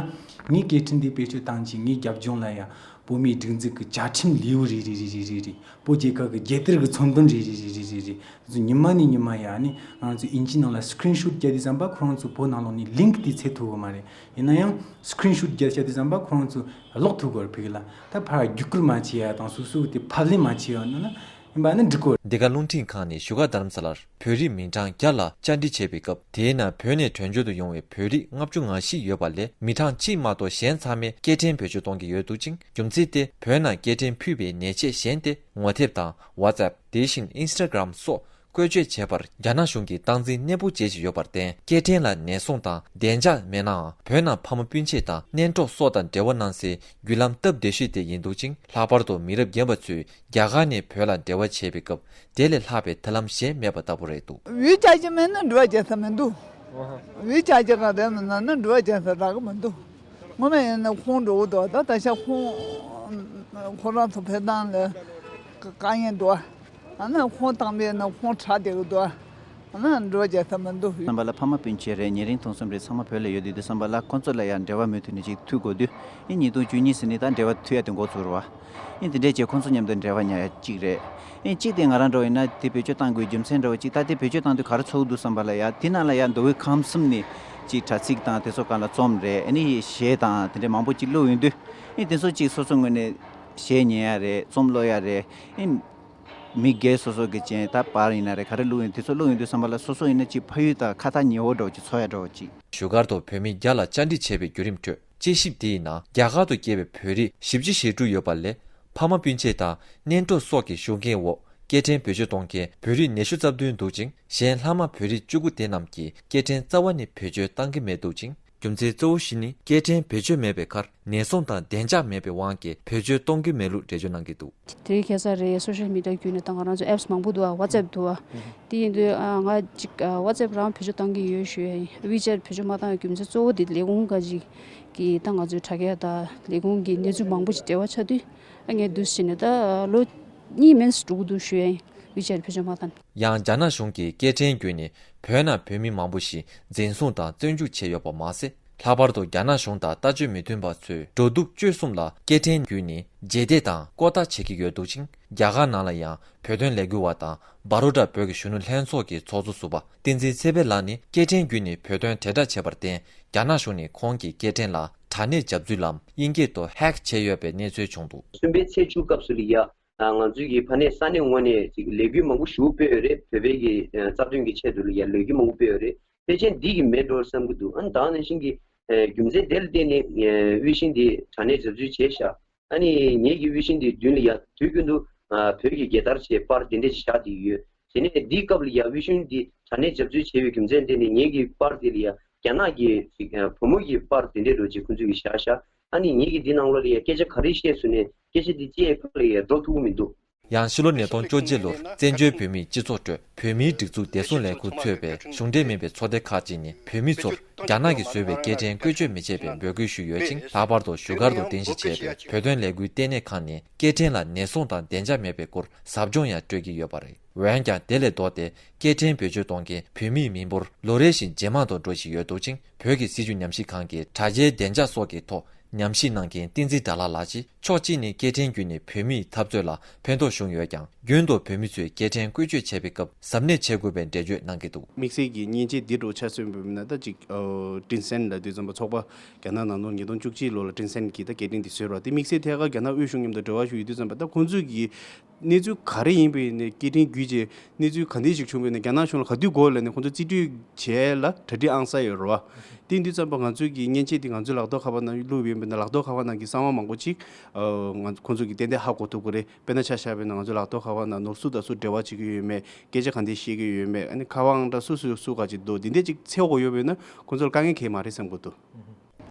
ངའི་སྐད་འཕྲིན་དེ་བེད་སྤྱོད་བཏང་ཅིག་ངའི་རྒྱབ་ལྗོངས་ལ་ཡ་བོད་མིའི་སྒྲིག་འཛུགས་ཀྱི་བཅའ་ཁྲིམས་ལེའུ་རེ་རེ་རེ་རེ་རེ། བོད་རྒྱལ་ཁབ་ཀྱི་རྒྱལ་དར་གྱི་ཚོན་དོན་རེ་རེ་རེ་རེ་རེ་རེ། ཉི་མ་ནས་ཉི་མ་ཡ་ནི་ང་ཚོ་ཨིན་ཇི་ནང་ལ་སི་ཀི་རིན་ཤོཊ་བརྒྱབ་དུས་ཙམ་པ་ཁོ་རང་ཚོ་བོད་ནང་ལོགས་ནས་ལིང་ཀི་དེ་འཚོལ་ཐུབ་ཀྱི་མ་རེད། ཡིན་ན་ཡང་སི་ཀི་རིན་ཤོཊ་བརྒྱབ་བྱས་དུས་ཙམ་པ་ཁོ་རང་ཚོ་ཀློག་ཐུབ་ཀྱི་རེད། ཕ་གི་ལ་ད་ཕར་བརྒྱུད་སྐུར་མ་བྱེད་ཡ་དང་སོ་སོ་གི་དེ་ཕབ་ལེན་མ་བྱེད་ཡ་ཡིན་ན་ཡིན་པ་ནི་འགྲིག་གི་རེད། འདི་ག་རླུང་འཕྲིན་ཁང་ནས་བཞུགས་སྒར་རྡ་རམ་ས་ལར་བོད་རིགས་མི་གྲངས་བརྒྱ་ལ་བཅར་འདྲི་བྱས་པའི་སྐབས། དེའི་ནང་བོད་ནས་བྲོས་བྱོལ་དུ་ཡོང་བའི་བོད་རིགས་ལྔ་བཅུ་ང་བཞི་ཡོད་པ་ལས། མི་གྲངས་གཅིག་མ་གཏོགས་གཞན་ཚང་མས་སྐད་འཕྲིན་བེད་སྤྱོད་གཏོང་གི་ཡོད་འདུག་ཅིང་། རྒྱུ་མཚན་དེ་བོད་ནང་སྐད་འཕྲིན་ཕུད་པའི་ཉེས་ཆད་གཞན་ཏེ། ངོ་དེབ་དང་ཝ་ཙེབ། དེ་བཞིན་ཨིན་སི་ཊ་གྷི་རམ་སོགས་བཀོལ་སྤྱོད་བྱེད་པར་རྒྱ་ནག་གཞུང་གིས་སྟངས་འཛིན་གནས་སྤོ་བྱེད་བཞིན་ཡོད་པར་བརྟེན། སྐད་འཕྲིན་ལ་ཉེན་སྲུང་དང་བདེ་འཇགས་མེད་ནའང་། བོད་ནང་ཕ་མ་སྤུན་མཆེད་དང་གཉེན་གྲོགས་སོགས་དང་འབྲེལ་བ་གནང་སའི་བརྒྱུད་ལམ་སྟབས་བདེ་ཤོས་དེ་ཡིན་འདུག་ཅིང་། ལྷག་པར་དུ་མི་རབས་རྒན་པ་ཚོས་རྒྱ་གར་ནས་བོད་ལ་འབྲེལ་བ་བྱེད་པའི་སྐབས། དེ་ལས་ལྷག་པའི་ཐབས་ལམ་གཞན་མེད་པ་ལྟ་བུ་རེད་འདུག། ཝེ་ཆ་ཊི་མེད་ན་འབྲེལ་བ་བྱེད་ས་མི་འདུག། ཝེ་ཆ་ཊི་ག་རེ་མེད་ན་ནི་འབྲེལ་བ་བྱེད་ས་རག་གི་མི་འདུག། ངོ་མ་ཡིན་ན་ཁོང་འགྲོ་གི་འདུག། ད་ད་ཆ་ཁོང་ཁོ་རང་ཚོ་ཕེབས་སྟངས་ལ་དཀའ་ངལ་འདུག། ཨ་ནི་ཁོང་བཏང་པས་ན་ཁོང་དྲག་བསྡད་ཀྱི་འདུག། ཨ་ནི་འགྲོ་རྒྱག་ས་མི་འདུག། བསམ་པ་ལ་ཕ་མ་སྤུན་མཆེད་རེད། ཉེ་རིང་མཐོང་གསུམ་རེད། ཚང་མ་བོད་ལ་ཡོད་དུས་དུས་བསམ་པ་ལ་ཁོང་ཚོ་ལ་ཡང་འབྲེལ་བ་མུ་མཐུད་ནས་ཅིག་མཐུད་དགོས་དུས། ཨེ་ཉིས་སྟོང་བཅུ་གཉིས་ཟིན་ནས་ད་འབྲེལ་བ་མཐུད་ཡ་དེ་འགོ་ཚུགས་རེད་བ། ཨེ་དེ་འདྲས་བྱས་ཁོང་ཚོ་མཉམ་དུ་འབྲེལ་བ་ཉར་ཡ་གཅིག་རེད། ཨེ་གཅིག་དེ་ང་རང་འདྲ་བོ་ཡིན་ན་དེ་བེད་སྤྱོད་བཏང་དགོས་རྒྱུ་མཚན་འདྲ་བོ་ཅིག། ད་དེ་བེད་སྤྱོད་བཏང་དུས་ག་རེ་ཚོར་གི་འདུག་བསམ་པ་ལ་ཡ། དེ་ནང་ལ་ཡ་མདོ་དབུས་ཁམས་གསུམ་ནས་ཅིག་དྲ་ཚིགས་དང་དེ་ཚོ་སྒང་ལ་རྩོམ་རེད། ཨེ་ནི་གཞས་དང་དེ་འདྲས་མང་པོ་ཅིག་བླུགས་ཡོང་དུས། ཨེ་དེ་ཚོ་ཅིག་སོ་སོ་ངོས་ནས་གཞས་ཉན་ཡ་རེད། རྩོམ་ཀློག་ཡ་རེད། ཨེ། མི་སྒེར་སོ་སོ་གི་ཅན་ད་པར་ཡིན་ན་རེད། ག་རེ་བླུགས་ཡིན་དེ་ཚོ་བླུགས་ཡོང་དུས་ཙམ་པ་ལ་སོ་སོ་ཡིན་ན་ཅིག་ཕ་ཡུལ་དང་ཁ་ཐག་ཉེ་བོ་འདྲ་བོ་ཅིག་ཚོར་ཡ་འདྲ་བོ་ཅིག། བཞུགས་སྒར་དུ་བོད་མི་བརྒྱ་ལ་བཅར་འདྲི་བྱས་པའི་བརྒྱུད་རིམ་ཁྲོད། དཔྱད་ཞིབ་དེའི་ནང་རྒྱ་གར་དུ་སྐྱེས་པའི་བོད་རིགས་བཞི་བཅུ་ཞེ་དྲུག་ཡོད་པ་ལས། ཕ་མ་སྤུན་མཆེད་དང་གཉེན་གྲོགས་སོགས་ཀྱི་ཤུགས་རྐྱེན་འོག་སྐད་འཕྲིན་བེད་སྤྱོད་གཏོང་མཁན་བོད་རིགས་ཉི་ཤུ་རྩ་བདུན་འདུག་ཅིང་། གཞན་ལྷག་མ་བོད་རིགས་བཅུ་དགུ་དེ་རྣམས་ཀྱིས་སྐད་འཕྲིན་རྩ་བ་ནས་བེད་སྤྱོད་བཏང་གི་མེད་འདུག་ཅིང་། རྒྱུ་མཚན་གཙོ་བོ་བཞི་ནི། སྐད་འཕྲིན་བེད་སྤྱོད་མེད་པའི་ཁར་ཉེན་སྲུང་དང་བདེ་འཇགས་མེད་པའི་དབང་གིས་བེད་སྤྱོད་གཏོང་གི་མེད་ལུགས་འགྲེལ་བརྗོད་གནང་གི་འདུག། དེ་རིང་ཁ་སང་རེད། སོ་ཤལ་མི་ཌི་ཡ་བརྒྱུད་ནས་ད་ང་རང་ཚོ་ཨེབ་སི་མང་པོ་འདུག་ཨ། ཝ་ཙེབ་འདུག་ཨ། དེ་ཡིན་དུས་ཨ་ང་གཅིག་ཨ་ཝ་ཙེབ་རང་བེད་སྤྱོད་གཏོང་གི་ཡོད་ཞུ་ཡ་ཡིན། ཝི་ཆེ་ཊི་བེད་སྤྱོད་མ་བཏང་བའི་རྒྱུ་མཚན་གཙོ་བོ་དེ་ལས་ཁུངས་འགའ་ཞིག་གིས་ད་ང་ཚོའི་དྲ་རྒྱ་དང་ལས་ཁུངས་ཀྱི་གནས་ཚུལ་མང་པོ་ཞིག་འབྲེལ་བ་ཆགས་དུས་ཨ་ངས་འདུག་སེ་བྱས་ནས་ད་ལོ་གཉིས་མིན་འགྲོ་གི་འདུག་ཞུ་ཡ་ཡིན། ཝི་ཆེ་ཊི་བེད་སྤྱོད་མ་བཏང་། ཡང་རྒྱ་ནག་གཞུང་གིས་སྐད་འཕྲིན་བརྒྱུད་ནས་བོད་ནང་བོད་མི་མང་པོ་ཞིག་འཛིན་བཟུང་དང་བཙོན་འཇུག་བྱས་ཡོད་པ་མ་ཟད། ལྷག་པར་དུ་རྒྱ་ནག་གཞུང་དང་ལྟ་སྤྱོད་མི་མཐུན་པ་ཚོས་འགྲོ་འདུག་སྤྱོད་གསུམ་ལ་སྐད་འཕྲིན་བརྒྱུད་ནས་རྗེས་འདེད་དང་ལྐོག་ལྟ་བྱེད་ཀྱི་ཡོད་འདུག་ཅིང་། རྒྱ་གར་ནང་ལ་ཡང་བོད་དོན་ལས་འགུལ་བ་དང་བྷ་རོ་ཌ་བོད་ཀྱི་གཞོན་ནུ་ལྷན་ཚོགས་ཀྱི་ཚོགས་གཙོ་ཟུར་པ་བསྟན་འཛིན་ཚེ་འཕེལ་ལགས་ནི་སྐད་འཕྲིན་བརྒྱུད་ནས་བོད་དོན་དྲིལ་བསྒྲགས་བྱས་པར་བརྟེན། རྒྱ་ནག་གཞུང་ནས་ཁོང་གི་སྐད་འཕྲིན་ལ་དྲ་གནས་རྒྱབ་ཚུལ་ལམ་དབྱིན་སྐད་དུ་ཧེག་བྱས་ཡོད་པའི་གནས་ཚུལ་བྱུང་འདུག། གསུམ་པའི་ཚེས་བཅུ་སྐབས་སུ་ལ་ཡ། ང་ཚོའི་གི་ཕ་ནས་ས་གནས་ངོས་ནས་ཅིག་ལས་འགུལ་མང་པོ་ཞེ་པོ་སྤེལ་ཡོད་རེད། བོད་པའི་གི་རྩ་དོན་གྱི་ཆེད་དུ་ལ་ཡ་ལས་འགུལ་མང་པོ་སྤེལ་ཡོད་རེད། ཕལ་ཆེར་འདི་གི་མེད་འགྲོ་བསམ་གྱི་འདུག། ཨ་ནི་ད་ག་ནང་བཞིན་གྱི་རྒྱུ་མཚན་དེ་ལ་བརྟེན་ནས་དབྱི་ཤིན་དེ་དྲ་གནས་རྒྱབ་འཚུལ་བྱས་ཤག། ཨ་ནི་ངེད་ཀྱི་དབྱི་ཤིན་དེ་མདུན་ལ་ཡ་དུས་རྒྱུན་དུ་བོད་ཀྱི་རྒྱལ་དར་བྱས་པར་དེ་འདྲས་བཞག་བསྡད་ཡོད། དེ་ནས་འདིའི་སྐབས་ལ་ཡ་དབྱི་ཤིན་དེ་དྲ་གནས་རྒྱབ་འཚུལ་བྱས་པའི་རྒྱུ་མཚན་དེ་ནི་ངེད་ཀྱི་པར་དེ་ལ་ཡ་རྒྱ་ནག་གི་ཅིག་བུ་མོ་གི་པར་དེ་འདྲས་འདྲ་བོ་ཅིག་ཁོང་ཚོས་ཀྱིས་བཞག་ཤག། ཨ་ནི་ངེད་ཀྱིས་འདི་ནང་ལོགས་ལ་ཡ་སྐད་ཆ་ག་རེ་བཤད་སོང་ནས་སྐད་ཆ་འདི་ཅི་ཡའི་ཁ་ལ་ཡ་འགྲོ་ཐུབ་ཀྱི་མི་འདུག། ཡང་ཕྱི་ལོ་ཉིས་སྟོང་བཅུ་གཅིག་ལོར་བཙན་བྱོལ་བོད་མིའི་སྤྱི་ཚོགས་ཁྲོད་བོད་མིའི་སྒྲིག་འཛུགས་བདེ་སྲུང་ལས་ཁུངས་གཙོས་པའི་གཞུང་འབྲེལ་མིན་པའི་ཚོགས་སྡེ་ཁག་ཅིག་ནས་བོད་མི་ཚོར་རྒྱ་ནག་གིས་བཟོས་པའི་སྐད་འཕྲིན་བཀོལ་སྤྱོད་མི་བྱེད་པའི་འབོད་སྐུལ་ཞུས་ཡོད་ཅིང་། ལྷག་པར་དུ་བཞུགས་སྒར་དུ་རྟེན་གཞི་བྱས་པའི་བོད་དོན་ལས་འགུལ་ལྟེ་གནས་ཁང་ནས་སྐད་འཕྲིན་ལ་ནན་སྲུང་དང་བདེ་འཇགས་མེད་པའི་སྐོར་ཟབ་སྦྱོང་ཡང་སྤྲོད་ཀྱི་ཡོད་པ་རེད། འོན་ཀྱང་། དེ་ལས་ལྡོག་སྟེ་སྐད་འཕྲིན་བེད་སྤྱོད་གཏོང་མཁན་བོད་མིའི་མི་འབོར་ལོ་རེ་བཞིན་ཇེ་མང་དུ་འགྲོ་བཞིན་ཡོད་འདུག་ཅིང་། བོད་ཀྱི་སྲིད་བྱུས་ཉམས་ཞིབ་ཁང་གི་དྲ་རྒྱའི་བདེ་འཇགས་སོགས་ཀྱི་ཐོག་ཉམས་ཞིབ་གནང་མཁན་བསྟན་འཛིན་དགྲ་ལྷ་ལགས་ཀྱིས། ཕྱོགས་གཅིག་ནས་སྐད་འཕྲིན་བརྒྱུད་ནས་བོད་མིའི་འཐབ་རྩོད་ལ་ཕན་ཐོགས་བྱུང་ཡོད་ཀྱང་། རྒྱུན་དུ་བོད་མི་ཚོས་སྐད་འཕྲིན་བཀོལ་སྤྱོད་བྱེད་པའི་སྐབས་གཟབ་ནན་བྱེད་དགོས་པའི་འགྲེལ་བརྗོད་གནང་གི་འདུག། དམིགས་བསལ་གྱི་མཉེན་ཆས་འདི་འདྲ་ཆ་མཚོན་པ་ཡིན་ན། ད་ཅིག་ཨ་ཊིན་སེན་ལབ་དུས་ཙམ་པ་ཚོགས་པ་རྒྱ་ནག་ནང་ལོགས་ཉིས་སྟོང་བཅུ་གཅིག་ལོ་ལ་ཨ་ཊིན་སེན་གྱིས་ད་སྐད་འཕྲིན་འདི་བཟོས་པ་རེད། དེ་དམིགས་བསལ་ཐད་ཀར་རྒྱ་ནག་དབུས་གཞུང་མཉམ་དུ་འབྲེལ་བ་ཞུ་ཡོད་དུས་ཙམ་པ། ད་ཁོང་ཚོས་ཀྱི་གནས་ཚུལ་ག་རེ་ཡིན་པ་ཡིན་ནའི་སྐད་འཕྲིན་བརྒྱུད་བྱས་གནས་ཚུལ་ག་འདྲ་ཞིག་བྱུང་བ་ཡིན་ནའི་རྒྱ་ནག་གཞུང་ལ་ག་དུས་གོ་ལབ་ནས་ཁོང་ཚོ་རྩིས་སྤྲོད་བྱས་ལ་གྲ་སྒྲིག་ཨང་གསར་ཡོད་རེད་བ། དེ་ཡིན་དུས་ཙམ་པ་ང་ཚོས་ཀྱི་མཉེན་ཆས་དེ་ང་ཚོའི་ལག་ཐོག་ཁ་པར་ནང་བླུགས་ཡོད་པ་ཡིན་ན། ལག་ཐོག་ཁ་པར་ནང་གི་གསང་བ་མང་པོ་ཅིག་ཨ་ང་ཁོང་ཚོ་གིས་ཏན་ཏན་ཧ་གོ་ཐུབ་ཀྱི་རེད། དཔེར་ན་ཆ་བཞག་པ་ཡིན་ན། ང་ཚོའི་ལག་ཐོག་ཁ་པར་ནང་ནོར་སུ་དང་སུ་འབྲེལ་བ་བྱེད་ཀྱི་ཡོད་མེད། སྐད་ཆ་ག་འདྲ་བཤད་ཀྱི་ཡོད་མེད། ཨ་ནི་ཁ་པར་ཨང་གྲངས་སུ་སུ་སུ་ག་ཅིག་འདུག། འདི་འདྲ་ཅིག་འཚོལ་དགོས་ཡོད་པ་ཡིན་ན་ཁོང་ཚོ་ལ་དཀའ་ངལ་གང་ཡང་མ་རེད་བསམ་གྱི་འདུག།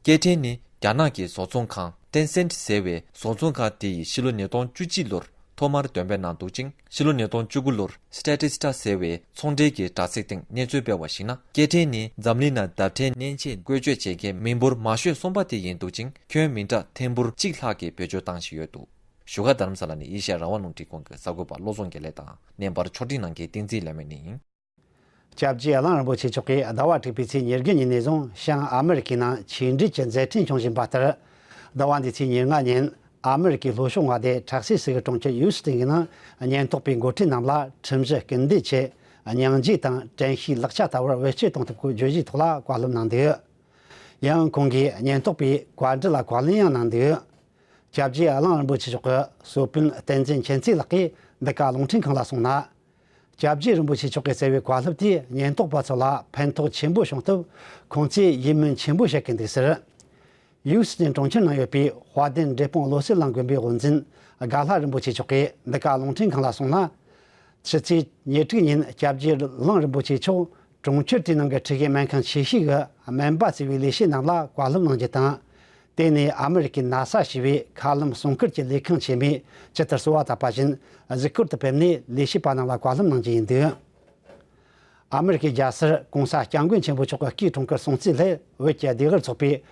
སྐད་འཕྲིན་ནི་རྒྱ་ནག་གི་བཟོ་ཚོང་ཁང་ཏེན་སེན་ཟེར་བའི་བཟོ་ཚོང་ཁང་དེ་ཡིས་ཕྱི་ལོ་ཉིས་སྟོང་བཅུ་གཅིག་ལོར་ཐོག་མར་འདོན་སྤེལ་གནང་འདུག་ཅིང་། ཕྱི་ལོ་ཉིས་སྟོང་བཅུ་དགུ་ལོར་Statista་ཟེར་བའི་ཚོང་འབྲེལ་གྱི་དྲ་ཚིགས་སྟེང་གནས་ཚུལ་སྤེལ་བར་གཞིགས་ན། སྐད་འཕྲིན་ནི་འཛམ་གླིང་ནང་བརྡ་འཕྲིན་མཉེན་ཆས་བཀོལ་སྤྱོད་བྱེད་མཁན་མི་འབོར་མང་ཤོས་གསུམ་པ་དེ་ཡིན་འདུག་ཅིང་། ཁྱོན་མི་འདྲ་ཐེར་འབུམ་གཅིག་ལྷག་གིས་བེད་སྤྱོད་བཏང་བཞིན་ཡོད་འདུག། བཞུགས་སྒར་རྡ་རམ་ས་ལ་ནས་ཨེ་ཤ་ཡ་རང་དབང་རླུང་འཕྲིན་ཁང་གི་གསར་འགོད་པ་བློ་བཟང་དགེ་ལེགས་དང་། བརྙན་པར་ཕྱོགས་སྒྲིག་གནང་མཁན་བསྟན་འཛིན་ལེགས་སྨོན་གླིང་ཡིན། སྐྱབས་རྗེ་གླང་རིན་པོ་ཆེ་མཆོག་གིས་ཟླ་བ་དྲུག་པའི་ཚེས་ཉེར་དགུ་ཉིན་ནས་བཟུང་བྱང་ཨ་མི་རི་ཀའི་ནང་ཆིངས་འགྲིག་གི་མཛད་འཕྲིན་འཁྱོངས་བཞིན་པ་ལྟར། ཟླ་བ་འདིའི་ཚེས་ཉེར་ལྔ་ཉིན་ཨ་མི་རི་ཀའི་ལྷོ་ཕྱོགས་མངའ་སྡེ་ཊེག་སི་སི་གི་གྲོང་ཁྱེར་ཡུ་སི་ཏན་གྱི་ནང་ཉེན་རྟོག་པས་འགོ་ཁྲིད་རྣམས་ལ་ཁྲིམས་གཞི་སྐུལ་འདེད་ཆེད་སྙིང་རྗེ་དང་དྲན་ཤེས་ལག་ཆ་ལྟ་བུར་བེད་སྤྱོད་གཏོང་ཐབས་ཀྱི་བརྗོད་གཞིའི་ཐོག་ལ་བཀའ་སློབ་གནང་འདུག། ཡང་ཁོང་གིས་ཉེན་རྟོག་པའི་བཀའ་འདྲི་ལ་བཀའ་ལན་ཡང་གནང་འདུག། སྐྱབས་རྗེ་གླང་རིན་པོ་ཆེ་མཆོག་གི་གཙོ་དཔོན་བསྟན་འཛིན་མཁྱེན་བརྩེ་ལགས་ཀྱིས་འདི་ག་རླུང་འཕྲིན་ཁང་ལ་གསུངས་ན། སྐྱབས་རྗེ་རིན་པོ་ཆེ་མཆོག་གིས་སྩལ་བའི་བཀའ་སློབ་དེས་ཉེན་རྟོག་པ་ཚོ་ལ་ཕན་ཐོགས་ཆེན་པོ་བྱུང་སྟབས། ཁོང་ཚོས་ཡིད་སྨོན་ཆེན་པོ་བྱེད་ཀྱི་འདུག་ཟེར། ཡུ་སི་ཏན་གྲོང་ཁྱེར་ནང་ཡོད་པའི་དཔལ་ལྡན་འབྲས་སྤུངས་བློ་གསལ་གླིང་དགོན་པའི་དབུ་འཛིན་དགའ་ལྷ་རིན་པོ་ཆེ་མཆོག་གིས་འདི་ག་རླུང་འཕྲིན་ཁང་ལ་གསུངས་ན། ཕྱི་ཚེས་ཉེར་དྲུག་ཉིན་སྐྱབས་རྗེ་གླང་རིན་པོ་ཆེ་མཆོག་གྲོང་ཁྱེར་དེའི་ནང་གི་ཁྲིད་ཡིག་སྨན་ཁང་ཆེ་ཤོས་ཀྱི་སྨན་པ་ཟེར་བའི་ལས་བྱེད་རྣམས་ལ་བཀའ་སློབ་གནང་རྒྱུ་དང་། དེ་ནས་ཨ་མི་རི་ཀའི་ན་ས་ཞེས་པའི་མཁའ་ལམ་སྲུང་སྐར་གྱི་ལས་ཁང་ཆེན་མོའི་ཇི་ལྟར་གསོལ་བ་བཏབ་པ་བཞིན་གཟིགས་སྐོར་དུ་ཕེབས་ནས་ལས་བྱེད་པ་རྣམས་ལ་བཀའ་སློབ་གནང་རྒྱུ་ཡིན་འདུག། ཨ་མི་རི་ཀའི་རྒྱལ་སར་༸གོང་ས་༸སྐྱབས་མགོན་ཆེན་པོ་མཆོག་གི་སྐུའི་འཁྲུངས་སྐར་སྲུང་བརྩིའི་སླད། བོད་ཀྱི་ལྡེ་གུར་ཚོགས་པས་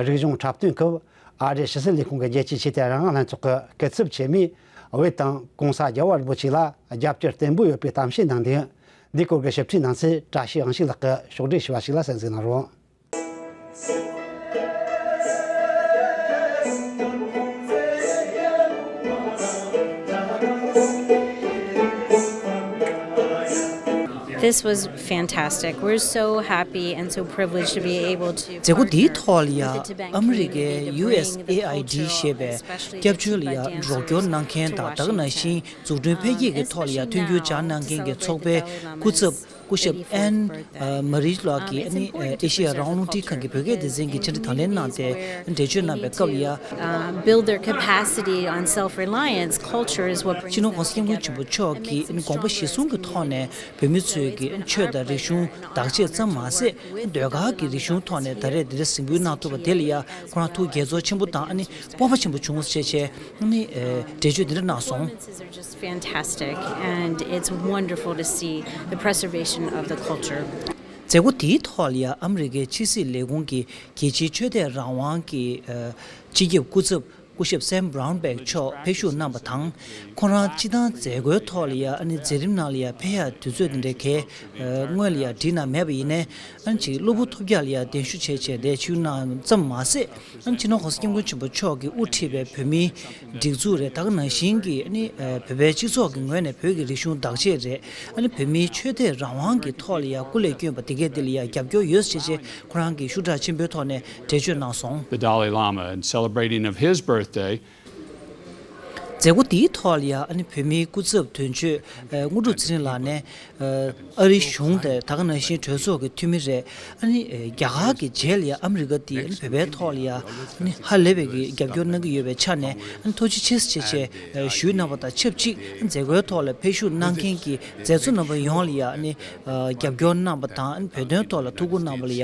རིག་གཞུང་འཁྲབ་སྟོན་སྐབས། ཨ་རིའི་ཕྱི་སྲིད་ལས་ཁུངས་ཀྱི་རྒྱལ་སྤྱིའི་ཆོས་དད་རང་དབང་ལྷན་ཚོགས་ཀྱི་སྐུ་ཚབ་ཆེན་མོས་བོད་དང་༸གོང་ས་རྒྱལ་བ་རིན་པོ་ཆེ་ལ་རྒྱབ་སྐྱོར་བརྟན་པོ་ཡོད་པའི་གཏམ་བཤད་གནང་འདུག། འདིའི་སྐོར་གྱི་ཞིབ་ཕྲའི་སྣང་ཚུལ་བཀྲ་ཤིས་དབང་ཕྱུག་ལགས་ཀྱིས་ཕྱོགས་སྒྲིག་ཞུས་པ་ཞིག་ལ་གསན་གཟིགས་གནང་རོགས། This was fantastic. We're so happy and so privileged to be able to མཛད་སྒོ་འདིའི་ཐོག་ལ་ཡ་ཨ་མི་རི་ཀའི་ཡུ་ཨེས་ཨེ་ཨའི་ཌི་ཞེས་པའི་སྐྱབས་བཅོལ་ལ་ཡ་རོགས་སྐྱོར་གནང་མཁན་དང་། ད་ག་ནང་བཞིན་འཛུགས་སྐྲུན་འཕེལ་རྒྱས་ཀྱི་ཐོག་ལ་ཡ་མཐུན་འགྱུར་སྦྱར་གནང་མཁན་གྱི་ཚོགས་པའི་སྐུ་ཚབ་སྐུ་ཞབས་ཨན་མ་རི་ལགས་ཀྱིས་ཨ་ནི་ཨེ་ཤེ་ཡ་རང་དབང་རླུང་འཕྲིན་ཁང་གི་བོད་སྐད་སྡེ་ཚན་གྱི་བཅར་འདྲི་དང་ལེན་གནང་སྟེ་འགྲེལ་བརྗོད་གནང་བའི་སྐབས་ལ་ཡ། Uh, build their capacity on self-reliance. Culture is what brings them all together. སྤྱི་ནོར་༸གོང་ས་༸སྐྱབས་མགོན་ཆེན་པོ་མཆོག་གིས་དགོངས་པ་གཞིར་བཟུང་གི་ཐོག་ནས་བོད་མི་ཚོས་ཀྱི་ཆོས་དང་རིག་གཞུང་བདག་གཅེས་ཙམ་མ་ཟད། ཟློས་གར་གྱི་རིག་གཞུང་ཐོག་ནས་ད་རེས་འདི་འདྲ་གཟིགས་འབུལ་གནང་ཐུབ་པ་དེ་ལ་ཡ་ཁོ་རང་ཐུགས་དགྱེས་ཚོར་ཆེན་པོ་དང་། ཨ་ནི་སྤོབས་པ་ཆེན་པོ་བྱུང་ཞེས་བྱས། ཨ་ནི་འགྲེལ་བརྗོད་འདི་འདྲ་གནང་སོང་། Performances are just fantastic, and it's wonderful to see the preservation of the culture. མཛད་སྒོ་དེའི་ཐོག་ལ་ཡ་ཨ་མི་རི་ཀའི་ཕྱི་སྲིད་ལས་ཁུངས་ཀྱི་རྒྱལ་སྤྱིའི་ཆོས་དད་རང་དབང་གི་སྤྱི་ཁྱབ་སྐུ་ཚབ་སྐུ་ཞབས་Sam Brownback་མཆོག་ཕེབས་ཞུགས་གནང་བ་དང་། ཁོང་རང་སྤྱི་བཏང་མཛད་སྒོའི་ཐོག་ལ་ཡ་ཨ་ནི་མཛད་རིམ་ནང་ལ་ཡ་ཕེབས་ཡག་དུས་ཚོད་འདི་འདྲའི་གལ་སྔོན་ལ་ཡ་བསྒྲིགས་གནང་མེད་པ་ཡིན་ནའི། ཨ་ནི་ཅིག་གློ་བུར་ཐོལ་རྒྱག་ལ་ཡ་གདན་ཞུ་བྱས་བྱས་ཏེ་ཕེབས་ཞུགས་གནང་ཙམ་མ་ཟད། ཨ་ནི་སྤྱི་ནོར་༸གོང་ས་༸སྐྱབས་མགོན་ཆེན་པོ་མཆོག་གིས་དབུ་ཁྲིད་པའི་བོད་མིའི་སྒྲིག་འཛུགས་རེད། ད་ག་ནང་བཞིན་གྱི་ཨ་ནི་བོད་པའི་སྤྱི་ཚོགས་ཀྱི་ངོས་ནས་བོད་ཀྱི་རིག་གཞུང་བདག་གཅེས་རེད། ཨ་ནི་བོད་མིའི་ཆོས་དད་རང་དབང་གི་ཐོག་ལ་ཡ་སྐུ་ལས་བསྐྱོན་པ་དེ་གས་དེ་ལ་ཡ་རྒྱབ་སྐྱོར་ཡོད་ཅེས་བྱས་ཁོ་རང་གིས་ཤུགས་དྲག་ཆེན་པོའི་ཐོག་ནས་འགྲེལ་བརྗོད་གནང་སོང་། The Dalai Lama and celebrating of his birthday. མཛད་སྒོ་དེའི་ཐོག་ལ་ཡ་ཨ་ནི་བོད་མིའི་སྐུ་ཚབ་དོན་གཅོད་དངོས་གྲུབ་ཚེ་རིང་ལགས་ནས། ཨ་རིའི་གཞུང་དང་ད་ག་ནང་བཞིན་གྲོས་ཚོགས་ཀྱི་འཐུས་མི་རེད། ཨ་ནི་རྒྱ་གར་གྱི་རྗེས་ལ་ཡ་ཨ་མི་རི་ཀ་དེ་ཨ་ནི་བོད་པའི་ཐོག་ལ་ཡ་ཨ་ནི་ཧ་ལས་པའི་གི་རྒྱབ་སྐྱོར་གནང་གི་ཡོད་པའི་ཆ་ནས། ཨ་ནི་ཐུགས་རྗེ་ཆེ་ཟེར་བྱས་ཞུས་གནང་བ་དང་ཆབས་ཅིག། མཛད་སྒོའི་ཐོག་ལ་ཕེབས་ཞུགས་གནང་མཁན་གྱི་མཛད་གཙོ་རྣམ་པ་ཡོངས་ལ་ཡ་ཨ་ནི་རྒྱབ་སྐྱོར་གནང་བ་དང་། ཨ་ནི་བོད་དོན་ཐོག་ལ་ཐུགས་ཁུར་གནང་བ་ལ་ཡ་